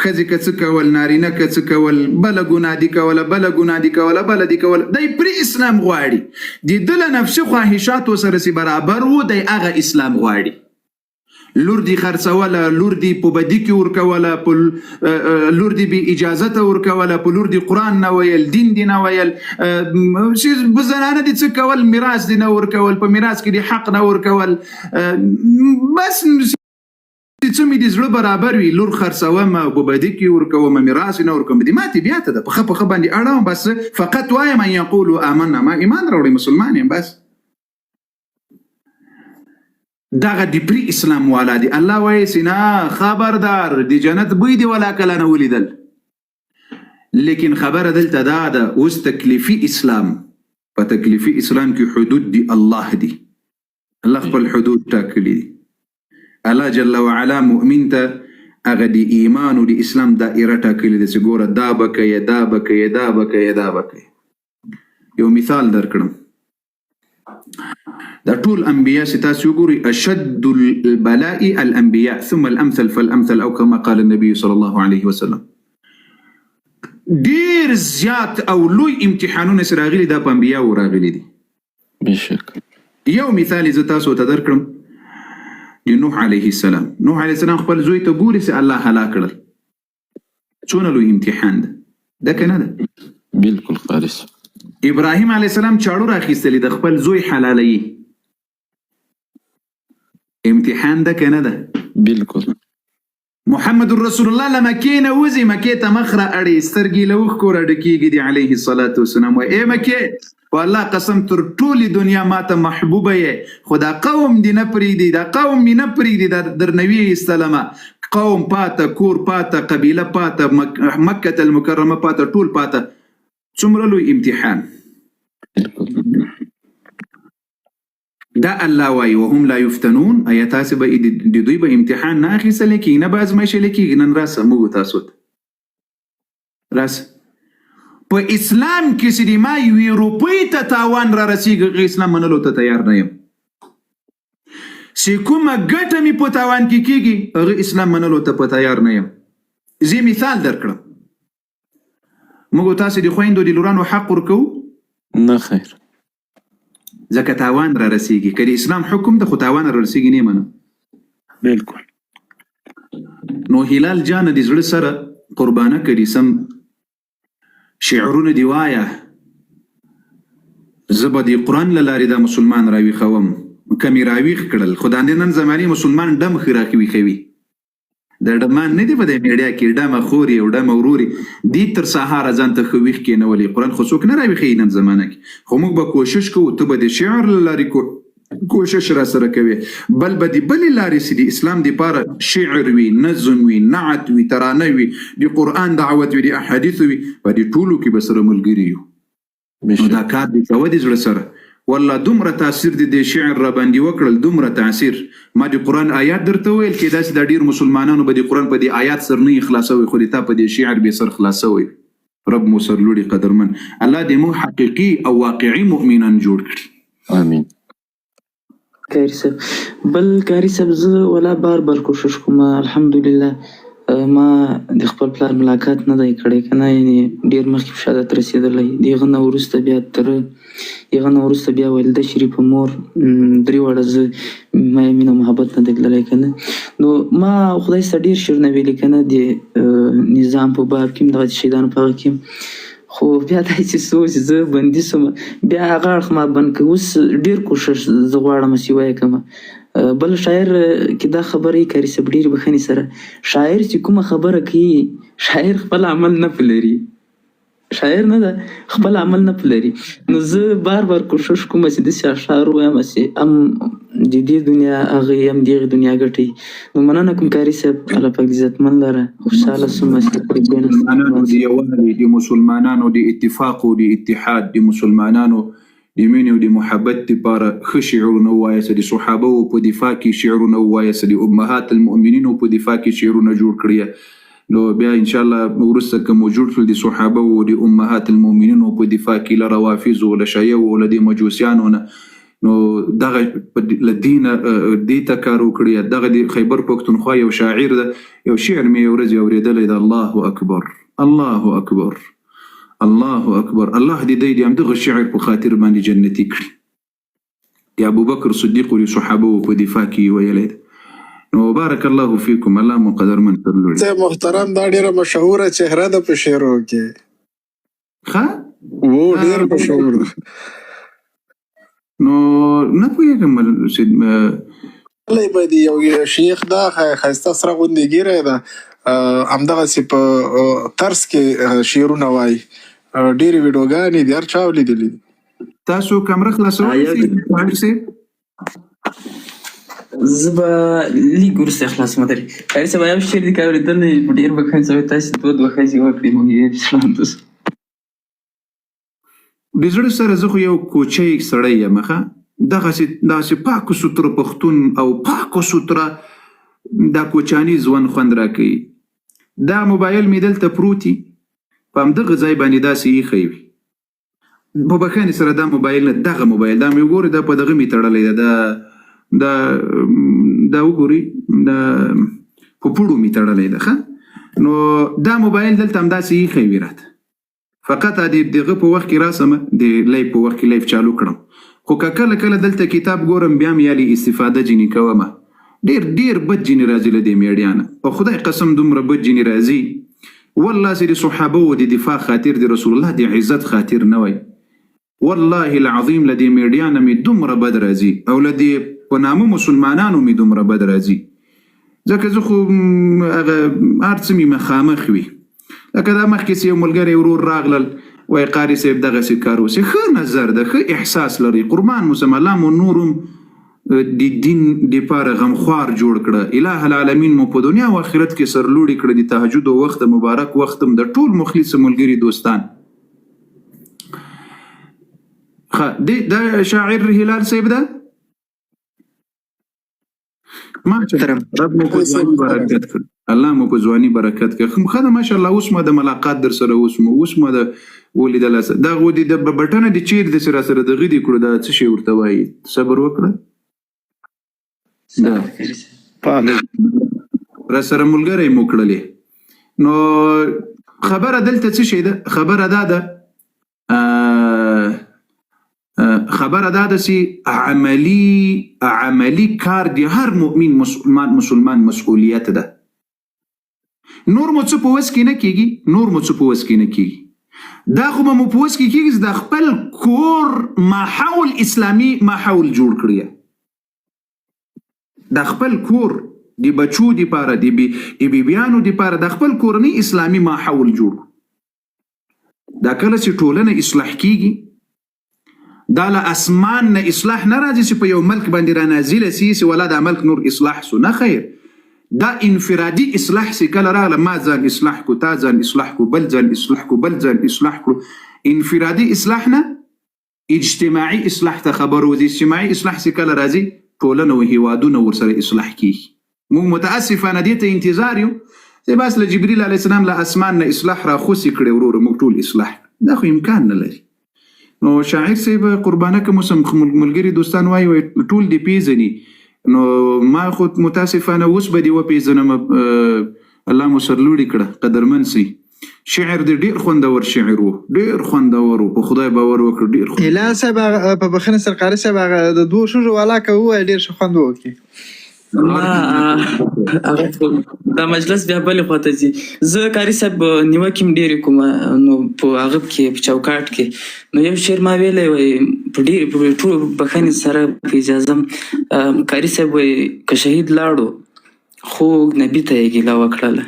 S1: ښځې که څه کول، نارینه که څه کول، بله ګناه دي کوله، بله ګناه دي کوله، بله دي کوله، دی پرې اسلام غواړي. د ده له نفسي خواهشاتو سره چې برابر و، دی هغه اسلام غواړي. لور دي خرڅوله، لور دي په بدي کې ورکوله، په لور دي بې اجازته ورکوله، په لور دي قرآن نه ویل، دین دي نه ویل، چې زنانه دي څه کول، میراث دي نه ورکول، په میراث کې دي حق نه ورکول، بس چې څه مې د زړه برابر وي، لور خرڅوم او په بدي کې ورکوم، میراث نه ورکوم، دې ماتې بیا ته ده، په ښه په ښه باندې اړوم، بس فقط وایم ان یقولو آمنا، ما ایمان راوړی، مسلمان یم، بس. دغه د پری اسلام والا دی. الله وایي چې نه خبردار، د جنت بوی دی ولا کله نه ولیدل. لیکن خبره دلته دا ده، اوس تکلیفي اسلام، په تکلیفي اسلام کې حدود دی الله دی، الله خپل حدود ټاکلي دي. الله جل وعلا مؤمن ته هغه د ایمان او د اسلام دایره ټاکلې ده چې ګوره دا به کوې، دا به کوې، دا به کوې، دا به کوې. یو مثال درکړم، دا ټول انبیا چې تاسو وګورئ، اشد البلاء الانبیاء ثم الامثل فالامثل او کما قال النبي صلی الله علیه وسلم. ډیر زیات او لوی امتحانونه چې راغلي دا په انبیاو راغلي دي.
S4: بشک.
S1: یو مثال زه تاسو ته درکړم د نوح علیه السلام. نوح علیه السلام خپل زوی ته ګوري چې الله هلاک کړل، څونه لوی امتحان ده، ده که نه ده؟
S4: بالکل قاری صاحب.
S1: ابراهیم علیه السلام چاړو راخیستلې د خپل زوی حلالوي، امتحان ده که نه ده؟
S4: بالکل.
S1: محمد رسول الله له مکې نه وځي، مکې ته مخ را اړي، سترګې له اوښکو را ډکېږي دي علیه الصلاة والسلام، وایي ای مکې په الله قسم تر ټولې دنیا ما ته محبوبه یې، خو دا قوم دې نه پرېږدي، دا قوم مې نه پرېږدي، دا درنوي یې ایستلمه، قوم پاته، کور پاته، قبیله پاته، مکة المکرمه پاته، ټول پاته. څومره لوی امتحان.
S4: بالکل.
S1: دا الله وایي وهم لا یفتنون، ایا تاسې به د دوی به امتحان نه اخیستل کېږي، نه به ازمایښل کېږي؟ نن راسه موږ تاسو ته راسه په اسلام کې چې د ما یوې روپۍ ته تاوان را رسېږي، هغه اسلام منلو ته تیار نه یم. چې کومه ګټه مې په تاوان کې کېږي، هغه اسلام منلو ته په تیار نه یم. زه مثال درکړم، موږ تاسې د خویندو د لورانو حق ورکوو؟
S4: نه خیر.
S1: ځکه تاوان را رسېږي. که د اسلام حکم ده خو تاوان را رسېږي، نه منم.
S6: بالکل.
S1: نو هلال جانه د زړه سره قربانه کړي، سم شعرونه دی وایه، زه به د قرآن له لارې دا مسلمان راویښوم. که مې راویښ کړل، خو دا نن زمانې مسلمان ډم ښه راویښوي، د ډمان نه دی په دې میډیا کې ډمه خوري او ډمه وروري دي تر سهاره ځان ته ښه ویښ کېنولي. قرآن خو څوک نه راویښوي نن زمانه کې، خو موږ به کوشش کوو، ته به د شعر له لارې کوشش را سره کوي، بل به د بلې لارې چې د اسلام دپاره شعر وي، نظم وي، نعت وي، ترانه وي، د قرآن دعوت وي، د احادیثو وي، په دې ټولو کې به سره ملګري یو. نو دا کار دې کوه د زړه سره. والله دومره تاثیر دې دې شعر را باندې وکړل، دومره تاثیر. ما د قرآن آیات درته وویل، کېدای شي دا ډېر مسلمانانو به د قرآن په دې آیات سر نه خلاصوي، خو د تا په دې شعر به سر خلاصوي. رب مو سرلوړي قدرمن الله دې موږ حقیقي او واقعي مؤمنان جوړ کړي.
S4: آمین.
S9: قاری صاحب، بل قاری صاحب، زه ولا بار بار کوشش کوم، الحمدلله ما د خپل پلار ملاقات نه دی کړی که نه، یعنې ډېر مخکې په شهادت رسېدلی. د هغه نه وروسته بیا تر هغه نه وروسته بیا والده شریفه مور درې واړه زه ما یې مینه محبت نه دی لیدلی که نه. نو ما خدای سره ډېر شعرونه ویلي که نه، د نظام په باب کې هم، دغه د شهیدانو په هغه کې هم، خو بیا داسې سو چې زه بندي سوم، بیا هغه اړخ ما بند کړ. اوس ډېر کوشش زه غواړم چې ویې کړم. بل شاعر کې دا خبره یې قاري صاحب ډېرې بښنې سره، شاعر چې کومه خبره کوي، شاعر خپل عمل نه پلري، شاعر نه ده خپل عمل نه پلري. نو زه بار بار کوشش کوم چې داسې اشعار ووایم چې هم د دې دنیا هغه هم دغې دنیا ګټي. نو مننه کوم قاري صاحب، الله پاک دې عزتمن لره، خوشحاله سوم چې پرې کښېناستم.
S1: د یووالي، د مسلمانانو د اتفاق او د اتحاد، د مسلمانانو د
S10: د مینې او د محبت دپاره ښه شعرونه ووایاست، د صحابه وو په دفاع کې شعرونه ووایاست، د امهات المؤمنینو په دفاع کې شعرونه جوړ کړي. نو بیا ان شاء الله وروسته که مو جوړ کړل د صحابه وو د امهات المؤمنینو په دفاع کې له روافضو، له شیعه وو، له دې مجوسیانو نه، نو دغه له دې نه دې ته کار وکړي. دغه د خیبر پښتونخوا یو شاعر ده، یو شعر مې یو ورځ اورېدلی ده. الله اکبر، الله اکبر، الله اکبر. الله دې دی د همدغه شعر په خاطر باندې جنتي کړي. د ابوبکر صدیق او د صحابه وو په دفاع کې یې ویلی ده. نو بارک الله فیکم، الله مو قدرمن سرلوړي.
S11: صاحب محترم، دا ډیره مشهوره چهره ده په شعرو کې.
S10: ښه
S11: وو، ډیر مشهور ده.
S10: نو نه پوهېږم چې
S11: کلی به دی یو شیخ ده، ښایسته سره غوندې ږیره یې ده، همدغسې په طرز کې شعرونه وایي. ډېرې ویډیوګانې دي، هر چا لیدلې دي.
S10: تاسو کمره خلاصولی شئ طاهر صاحب؟
S9: زه به لږ وروسته خلاصوم. درې قاري صاحب، یو شعر دې که اورېدلی، ډېر به ښه وي. تاسې دوه دوه ښځې وکړې، موږ یې اسلام ته.
S10: د زړه سره زه خو یو کوچی سړی یم، ښه دغسې داسې پاک و سوتره پښتون او پاک و سوتره دا کوچانی ژوند خوند راکوي. دا موبایل مې دلته پروت وي، په همدغه ځای باندې داسې ایښی وي. په بخښنې سره دا موبایل نه، دغه موبایل دا مې وګورئ، دا په دغه مې تړلی ده، دا دا دا وګورئ، دا په پوړو مې تړلی ده. ښه نو دا موبایل دلته همداسې ایښی وي راته، فقط د دغه په وخت کې راسم، د live په وخت کې live چالو کړم. خو که کله کله دلته کتاب ګورم، بیا مې یالي استفاده جینې کومه. ډېر ډېر بد جینې راځي له دې میډیا نه، او خدای قسم دومره بد جینې راځي والله چې د صحابه و د دفاع خاطر، د رسول الله د عزت خاطر نه وای، والله العظیم له دې میډیا نه مې دومره بد راځي، او له دې په نامه مسلمانانو مې دومره بد راځي، ځکه زه خو هغه هر څه مې مخامخ وي. لکه دا مخکې چې یو ملګری ورور راغلل، وایي قاري صاحب دغسې کار وسي، ښه نظر ده، ښه احساس لري، قربان مو سم، الله مو نورم د دین دپاره غمخوار جوړ کړه، اله العالمین مو په دنیا او آخرت کې سرلوړي کړه. د تهجد وخت مبارک وخت هم د ټول مخلص ملګري دوستان. ښه دا شاعر هلال صاحب ده. ماشاءالله، رب مو په ځواني برکت کړ، الله مو په ځواني برکت کړ. ښه ده ماشاءالله. اوس مو د ملاقات در سره، اوس مو اوس مو د ولیدل. دا غو دې د بټنه دې چیرې داسې را سره دغه دې کړو، دا څه شی ورته وایي؟ صبر وکړه، دا را سره ملګری مو کړلې. نو خبره دلته څه شی ده؟ خبره دا ده، خبره دا ده چې عملی کار دی هر مؤمن مسلمان مسؤلیت ده. نور مو څه په وس کې نه کېږي، نور مو څه په وس کې نه کېږي. دا خو به مو په وس کې کېږي چې د خپل کور ماحول اسلامي ماحول جوړ کړي، د خپل کور د بچو دپاره، د بیبیانو دپاره، د خپل کورنۍ اسلامي ماحول جوړ کړو. دا کله چې ټولنه اصلاح کېږي، دا له اسمان نه اصلاح نه راځي چې په یو ملک باندې را نازله سي چې ولا دا ملک نور اصلاح سو، نه خیر. دا انفرادي اصلاح چې کله راغله، ما ځان اصلاح کو، تا ځان اصلاح کو، بل ځان اصلاح کو، بل ځان اصلاح کړو، انفرادي اصلاح نه اجتماعي اصلاح ته خبر وځي. اجتماعي اصلاح چې کله راځي، ټولنه او هیوادونه ورسره اصلاح کیږي. موږ متاسفانه دې ته انتظار یو چې بس له جبرئیل علیه السلام له اسمان نه اصلاح را خوسې کړي، وروره موږ ټول اصلاح، دا خو امکان نه لري. نو شاعر صاحب قربانه که مو سم ملګري دوستان وایي، وایي ټول دې پېژني، نو ما خو متاسفانه اوس به دې وپېژنم. الله مو سرلوړي کړه، قدرمن سي. شعر دې ډېر خوندور شعر و، ډېر خوندور و، په خدای باور وکړه ډېر خوندور.
S12: هلال صاحب په بخښنه سره قاري صاحب هغه د دوو ښځو والا که ووایي ډېر ښه خوند وکړي.
S9: ما هغه دا مجلس بیا بلې خواته ځي. زه قاري صاحب نیوکې مې ډېرې کوم، نو په هغه کې په چوکاټ کې نو یو شعر ما ویلی وای په ډېرې په ټولو بخښنې سره په اجازه قاري صاحب وایي که شهید لاړو خوږ نبي ته یې ګیله وکړله.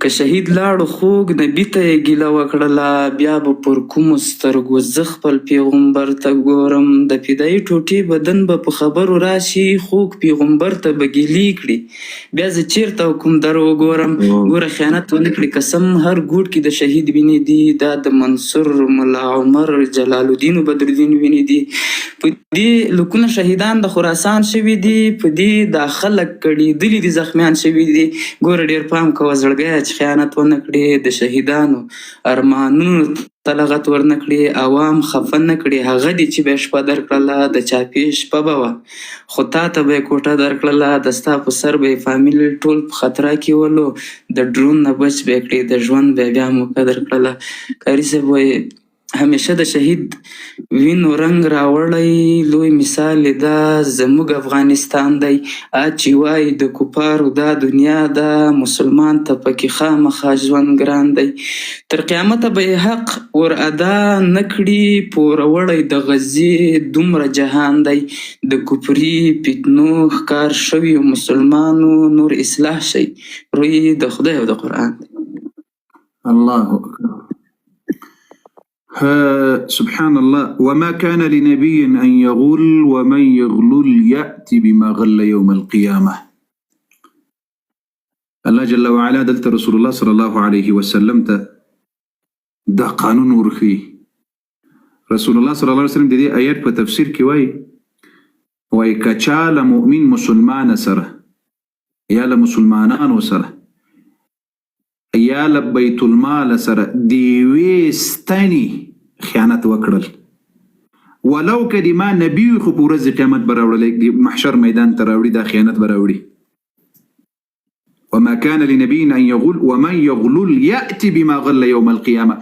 S9: که شهید لاړو خوږ نبي ته یې ګیله وکړله بیا به پر کومو سترګو زه خپل پیغمبر ته ګورم د فدایي ټوټې بدن به په خبرو راشي خوږ پیغمبر ته به ګیلې کړي بیا زه چیرته او کوم در وګورم ګوره خیانت ونه کړي قسم هر ګوټ کې د شهید وینې دي دا د منصور ملا عمر جلال الدین بدرالدین وینې دي په دې لکونه شهیدان د خراسان شوي دي په دې دا خلک کړېدلي دي زخمیان شوي دي ګوره ډېر پام کوه زړګیه چې خیانت ونه کړې د شهیدانو ارمانونو ته لغت ورنه کړې عوام خفه نه کړې هغه دي چې به یې شپه درکړله د چاپې شپه به وه خو تا ته به یې کوټه درکړله د ستا په سر به یې فامیل ټول په خطره کې ولو د ډرون نه بچ به یې کړې د ژوند به یې بیا موقع درکړله قاري صاحب وایي همیشه د شهید وینو رنګ راوړی لوی مثال یې دا زموږ افغانستان دی آ چې وایي د کفارو دا دنیا ده مسلمان ته پکې خامخا ژوند ګران دی تر قیامته به یې حق ور ادا نه کړي پوروړی د غزې دومره جهان دی د کفري فتنو ښکار شویو مسلمانو نور اصلاح شئ روی د خدای او د قرآن دی.
S10: الله اکبر سبحان الله وما كان لنبي أن يغل ومن يغلل يأتي بما غل يوم القيامة الله جل وعلا دلته رسول الله صلی الله علیه وسلم ته دا قانون ورښيي رسول الله صلی الله علیه وسلم د دې آیت په تفسیر کې وایي وایي که چا له مؤمن مسلمان سره یا له مسلمانانو سره یا له بیت المال سره د یوې ستنې خیانت وکړل ولو که د ما نبی وي خو په ورځ د قیامت به راوړلی د محشر میدان ته راوړي دا خیانت به راوړي وما كان لنبي ان يغل ومن يغلل ياتي بما غل يوم القيامه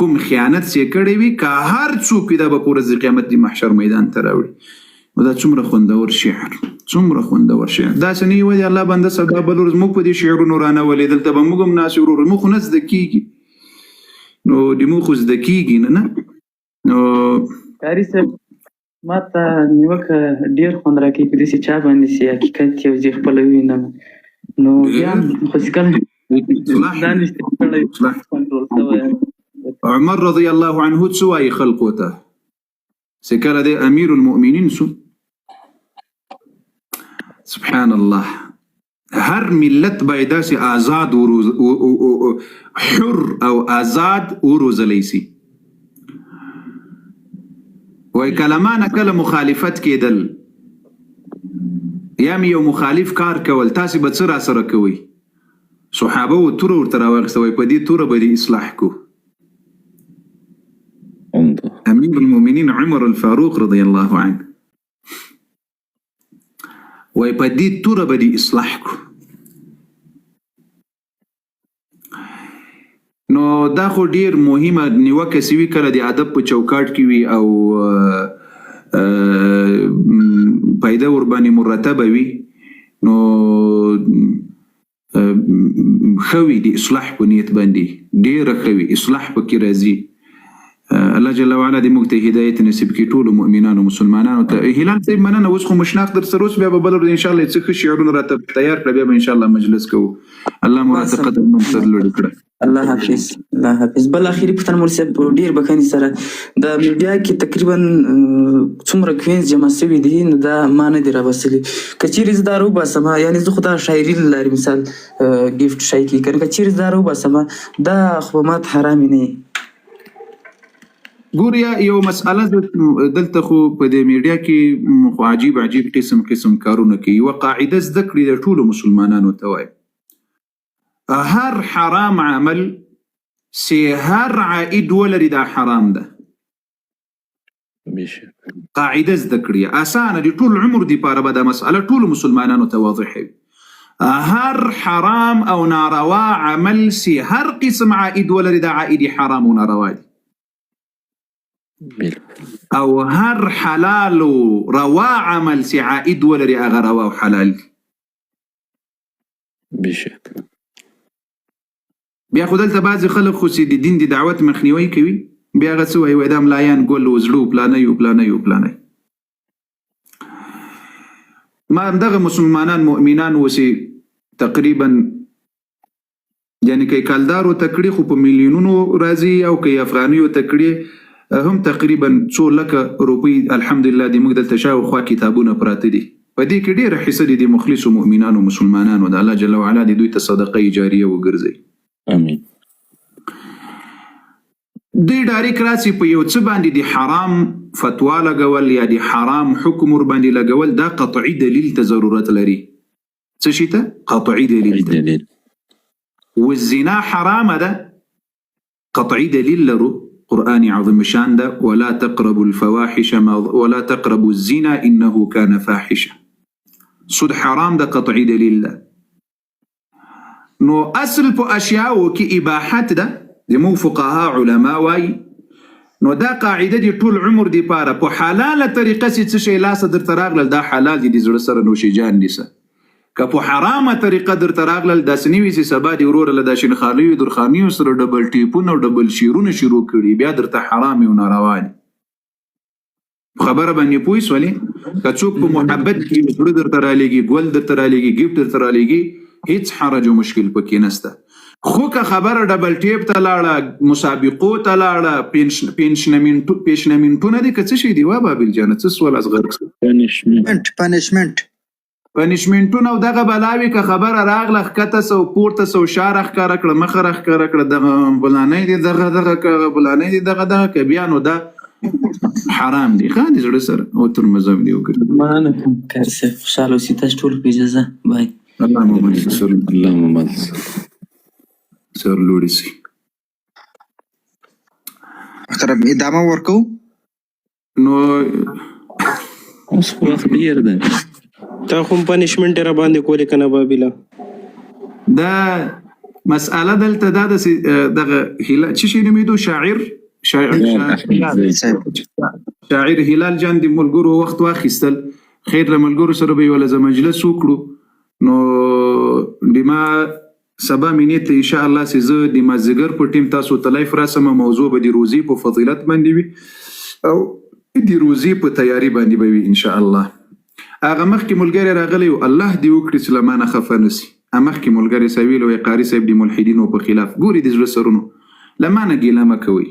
S10: کوم خیانت چې کړی وي که هر څوک وي دا به په ورځ د قیامت د محشر میدان ته راوړي نو دا څومره خوندور شعر څومره خوندور شعر داسې نه وي الله بنده سبا بل ورځ موږ په دې شعرونو رانه ولې دلته به موږ هم ناست یو ورور موږ خو نه زده کېږي نو د موږ خو زده کېږي نه نه نو
S9: قاري صاحب ما ته نیوکه ډېر خوند راکوي په داسې چا باندې چې حقیقت یو زه خپله ووینم نو بیا هم خو چې کله دا نشته کړی کنټرول شوی
S10: عمر رضی الله عنه څه وایي خلکو ته چې کله دی امیر المؤمنین سو سبحان الله هر ملت باید داسې آزاد وروز حر او آزاد وروزلی سي وای کله ما نه کله مخالفت کېدل یا مې یو مخالف کار کول تاسې به څه را سره کوئ صحابه و توره ورته راواخیسته وای په دې توره به دې اصلاح کو امیر المؤمنین عمر الفاروق رضی الله عنه وای په دې توره به دې اصلاح کو نو دا خو ډیر مهمه نیوکه سی وی کله د ادب په چوکاټ کې وي او پیدا ور باندې مرتبه وي نو ښه وي د اصلاح په نیت باندې ډیره ښه وي اصلاح پکې راځي الله جل وعلا دې موږ ته هدایت نصیب کړي ټولو مؤمنانو مسلمانانو ته هلال صاحب مننه اوس خو مشناق در سره اوس بیا به بل ورځ ان شاء الله څه ښه شعرونه راته تیار کړه بیا به ان شاء الله مجلس کوو الله مو راته قدر من سر لوړ کړه
S9: الله حافظ الله حافظ بل اخیری پوښتنه مول صاحب په ډیر بخښنې سره د میډیا کې تقریبا څومره کوینز جمع شوي دي نو دا ما نه دي راوستلي که چیرې زه دا راوباسم یعنې زه خو دا شاعري له لارې مثال ګیفټ شای کیږي که چیرې زه دا راوباسم دا خو به ماته حرامې نه وي.
S10: ګوریا یو مسئله دلته خو په دې میډیا کې خو عجیب عجیب قسم قسم کارونه کوي یوه قاعده زده کړي د ټولو مسلمانانو ته وایم هر حرام عمل سي هر عائد ولري دا حرام ده قاعده زده کړي اسانه دي ټول عمر دی پاره به دا مسئله ټول مسلمانانو ته واضحه وي هر حرام او ناروا عمل سي هر قسم عائد ولري دا عائد حرام او ناروا دي او هر حلال او روا عمل سي عائد ولري هغه روا او حلال دي
S4: بېشکه.
S10: بیا خو دلته بعضې خلک خو چې د دین د دعوت مخنیوی کوي بیا هغه څه وایي وایي دا ملایان ګل و زړه و پلانی و پلانی و پلانی ما همدغه مسلمانان مؤمنان و چې تقریبا د یعنی که یې کلدارو ته کړې خو په میلیونونو راځي او که یې افغانیو ته کړې هم تقریبا څو لکه روپۍ الحمدلله دې موږ دلته شا او خوا کتابونه پراته دي په دې کې ډېره حصه د دې مخلصو مؤمنانو مسلمانانو ده الله جل وعلا دې دوی ته صدقه جاریه وګرځوي.
S4: امین.
S10: دوی ډاریک راسي په یو څه باندې د حرام فتوا لګول یا د حرام حکم ورباندې لګول دا قطعي دلیل ته ضرورت لري. څه شي ته؟ قطعي دلیل ته.
S4: دلیل.
S10: والزنا حرامه ده قطعي دلیل لرو قرآن عظیم شان ده ولا تقربوا الفواحش ما ولا تقربوا الزنا انه كان فاحشه سود حرام ده قطعي دلیل ده نو اصل په اشیاو کې اباحت ده زموږ فقها علما وایي نو دا قاعده دی ټول عمر دی پاره په حلاله طریقه چې څه شی لاسه درته راغلل دا حلال دي د زړه سره نوش جان دي سه که په حرامه طریقه درته راغلل داسې نه وي چې سبا دې وروره له دا شینخالیو درخانیو سره ډبل ټیپونه او ډبل شعرونه شروع کړي بیا درته حرام او ناروا دي. په خبره باندې پوه سولې؟ که څوک په محبت کې یو زړه درته رالیږي، ګل درته رالیږي، ګفټ درته رالیږي، هیڅ حرج او مشکل پکې نسته. خو که خبره ډبل ټیپ ته لاړه، مسابقو ته لاړه، پېشنمنټونه دي که څه شی دي؟ وا بابل جانه څه سول اصغر
S4: پنشمنټ.
S12: پنشمنټ.
S10: پنشمنټونه او دغه بلاوې که خبره راغله ښکته سه او پورته سه او شا راښکاره کړه مخه راښکاره کړه دغه بلانی دې دغه دغه که هغه بلانی دې دغه دغه که بیا نو دا حرام دي ښه دې زړه سره او تر مذهب دې وګرځي.
S9: مننه کوم قاري صاحب خوشحاله اوسئ تاسو ټول په اجازه بای.
S10: الله مو مل شه سر
S4: الله مو مل شه.
S10: سر لوړي سي.
S12: محترم ادامه ورکو.
S10: نو
S4: اوس خو وخت ډیر دی.
S3: تا خو هم پنشمنټ را باندې کولې کنه بابیله.
S10: دا مسأله دلته دا د دغه هلا چې شي نومېدو شاعر شاعر شاعر هلال جان د ملګرو وخت واخیستل خیر له ملګرو سره به یو لږ مجلس وکړو نو د ما سبا مې نیت دی ان شاء الله چې زه د مازدیګر په ټیم تاسو ته لایف راسم موضوع به د روزې په فضیلت باندې وي او د روزې په تیاری باندې به وي ان شاء الله هغه مخکې ملګری راغلی و الله دې وکړي چې له ما نه خفه نه سي مخکې ملګری صاحب ویل وایي قاري صاحب د ملحدینو په خلاف ګوري د زړه سرونو له ما نه ګیله مه کوئ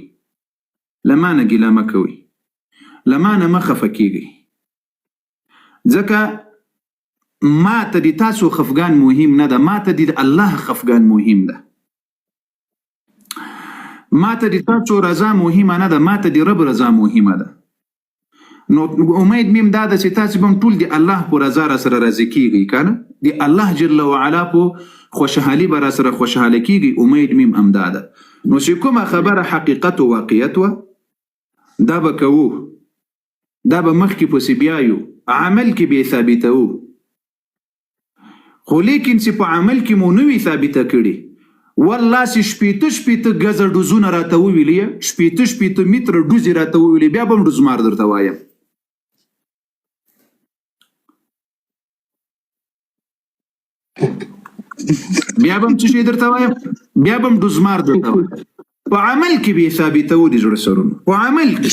S10: له ما نه ګیله مه کوئ له ما نه مه خفه کیږئ ځکه ما ته د تاسو خفګان مهم نه ده ما ته د الله خفګان مهم ده ما ته د تاسو رضا مهمه نه ده ما ته د رب رضا مهمه ده نو امید میم دا ده چې تاسو به ټول د الله په رضا را سره راضي کیږئ کنه د الله جل وعلا په خوشحالي به را سره خوشحاله کیږئ امید میم امدا ده نو چې کومه خبره حقیقت او واقعیت وه دا به کوو دا به مخکې پسې بیایو عمل کې به یې ثابتوو خو لیکن چې په عمل کې مو نه وي ثابته کړي والله چې 60 60 ګزه ډوزونه راته وویلي 60 60 متره ډوزې راته وویلي بیا به هم ډوزمار درته وایم. بیا به هم څه شی درته وایم بیا به هم ډوزمار درته وایم په عمل کې به یې ثابتوو د زړه سرونو په عمل کې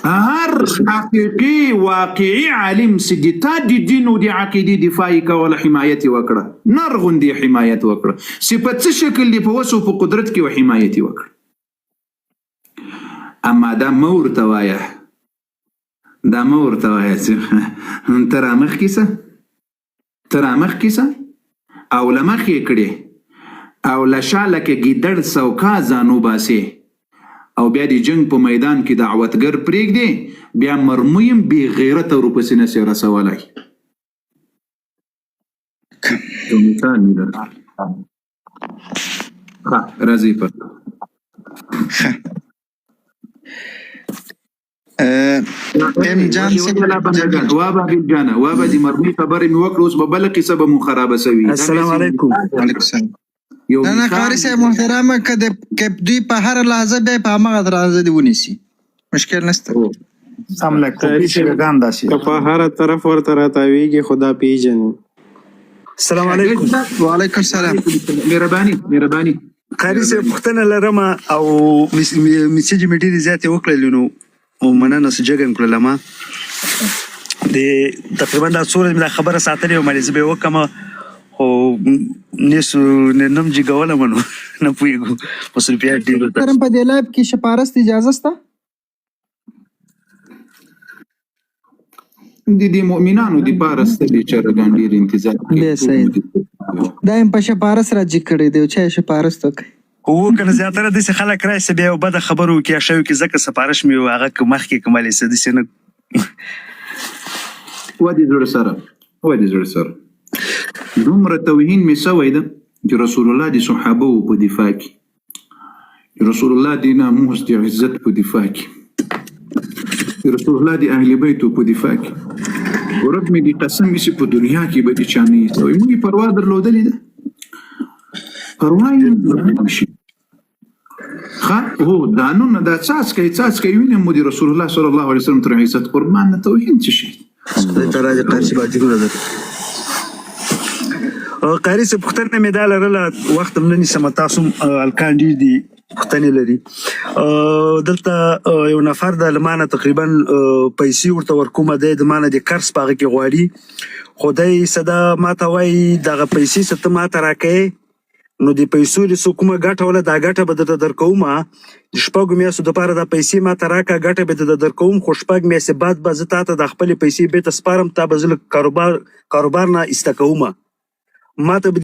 S10: هر حقیقي واقعي عالم چې د تا د دین او د عقیدې دفاع یې کوله حمایت یې وکړه نر غوندې حمایت وکړه چې په څه شکل دې په وس او په قدرت کې حمایت یې وکړه اما دا مه ورته وایه دا مه ورته وایه چې ته رامخکې سه ته رامخکې سه او له مخې یې کړې او له شا لکه ګیدړ سوکا ځان وباسې او بیا د جنګ په میدان کې دعوتګر پرېږدې بیا مرمۍ هم بې غیرته ورپسې نه سې رسولای. یو مثال مې درکړ. ښه راځئ په
S12: ښه ایم جان صاحب
S10: وا بابل جانه وا به د مرمۍ خبرې مې وکړه اوس به بله قصه به مو خرابه سوي
S13: السلام علیکم.
S12: وعلیکم السلام.
S10: یو
S12: نه نه
S10: مثال
S12: قاري صاحب محترمه که د که دوی په هره لحظه بیا په هماغه لحظه دې ونیسي مشکل نشته.
S5: سم لک
S3: قاري
S5: کوپی
S3: صاحب
S5: شګان داسې
S3: که په هره طرف ورته راتاویږي خو دا پیژني.
S13: السلام علیکم.
S12: وعلیکم السلام.
S10: مهرباني مهرباني
S13: قاري صاحب پوښتنه لرم او میسج مې ډېرې زیاتې وکړلې نو او مننه څه جګه مې کړله ما د تقریبا دا څو ورځې مې دا خبره ساتلې وه مې زه به یې وکړم خو خو نیسو نه نم جګوله منو نه پوهېږو مصروفیات ډېر وو.
S12: کرم په دې لایف کې شپارس ته اجازه شته؟
S10: د دې مؤمنانو د پاره ست بیچارهګان ډیر انتظار کوي.
S12: بیا صحیح ده. دا یې په شپارس راجیګ کړی دی، چا یې شپارس ته وکړ.
S13: هو کنه زیاتره داسې خلک راشي بیا یو بده خبره وکړي یا ښه وکړي، ځکه سفارش مې هغه که مخکې که ملې څه داسې نه.
S10: ودې زړه سره، ودې زړه سره، دومره توهین مې سوی ده چې رسول الله د صحابه وو په دفاع کې، رسول الله د ناموس د عزت په دفاع کې، رسول الله د اهل بیتو په دفاع کې، ورب مې د قسم وي په دنیا کې به د چا نه یې سوی. موږ یې پروا درلودلې ده، پروا یې نه درلودل شي. ښه هو ځانونه دا څاڅکی څاڅکی وینه مو د رسول الله صلی الله علیه وسلم تر عزت قربان، نه توهین څه شی.
S13: خدای تعالی دې قاري صاحب اجرونه درکړي. قاري صاحب پوښتنه مې دا لرله، وخت هم نه نیسم، تاسو هم هلکان ډېر دي پوښتنې لري. دلته یو نفر د له ما نه تقریبا پیسې ورته ورکوم، دی د ما نه د قرض په هغه کې غواړي، خو دی څه ده ما ته وایي دغه پیسې څه ته ما ته راکوې، نو د پیسو دې څه کومه ګټه وله دا ګټه به درته درکوم، د شپږو میاشتو دپاره دا پیسې ما ته راکړه، ګټه به درته درکوم، خو شپږ میاشتې بعد به زه تا ته دا خپلې پیسې بېرته سپارم، تا به زه له کاروبار نه ایسته کوم، ما ته به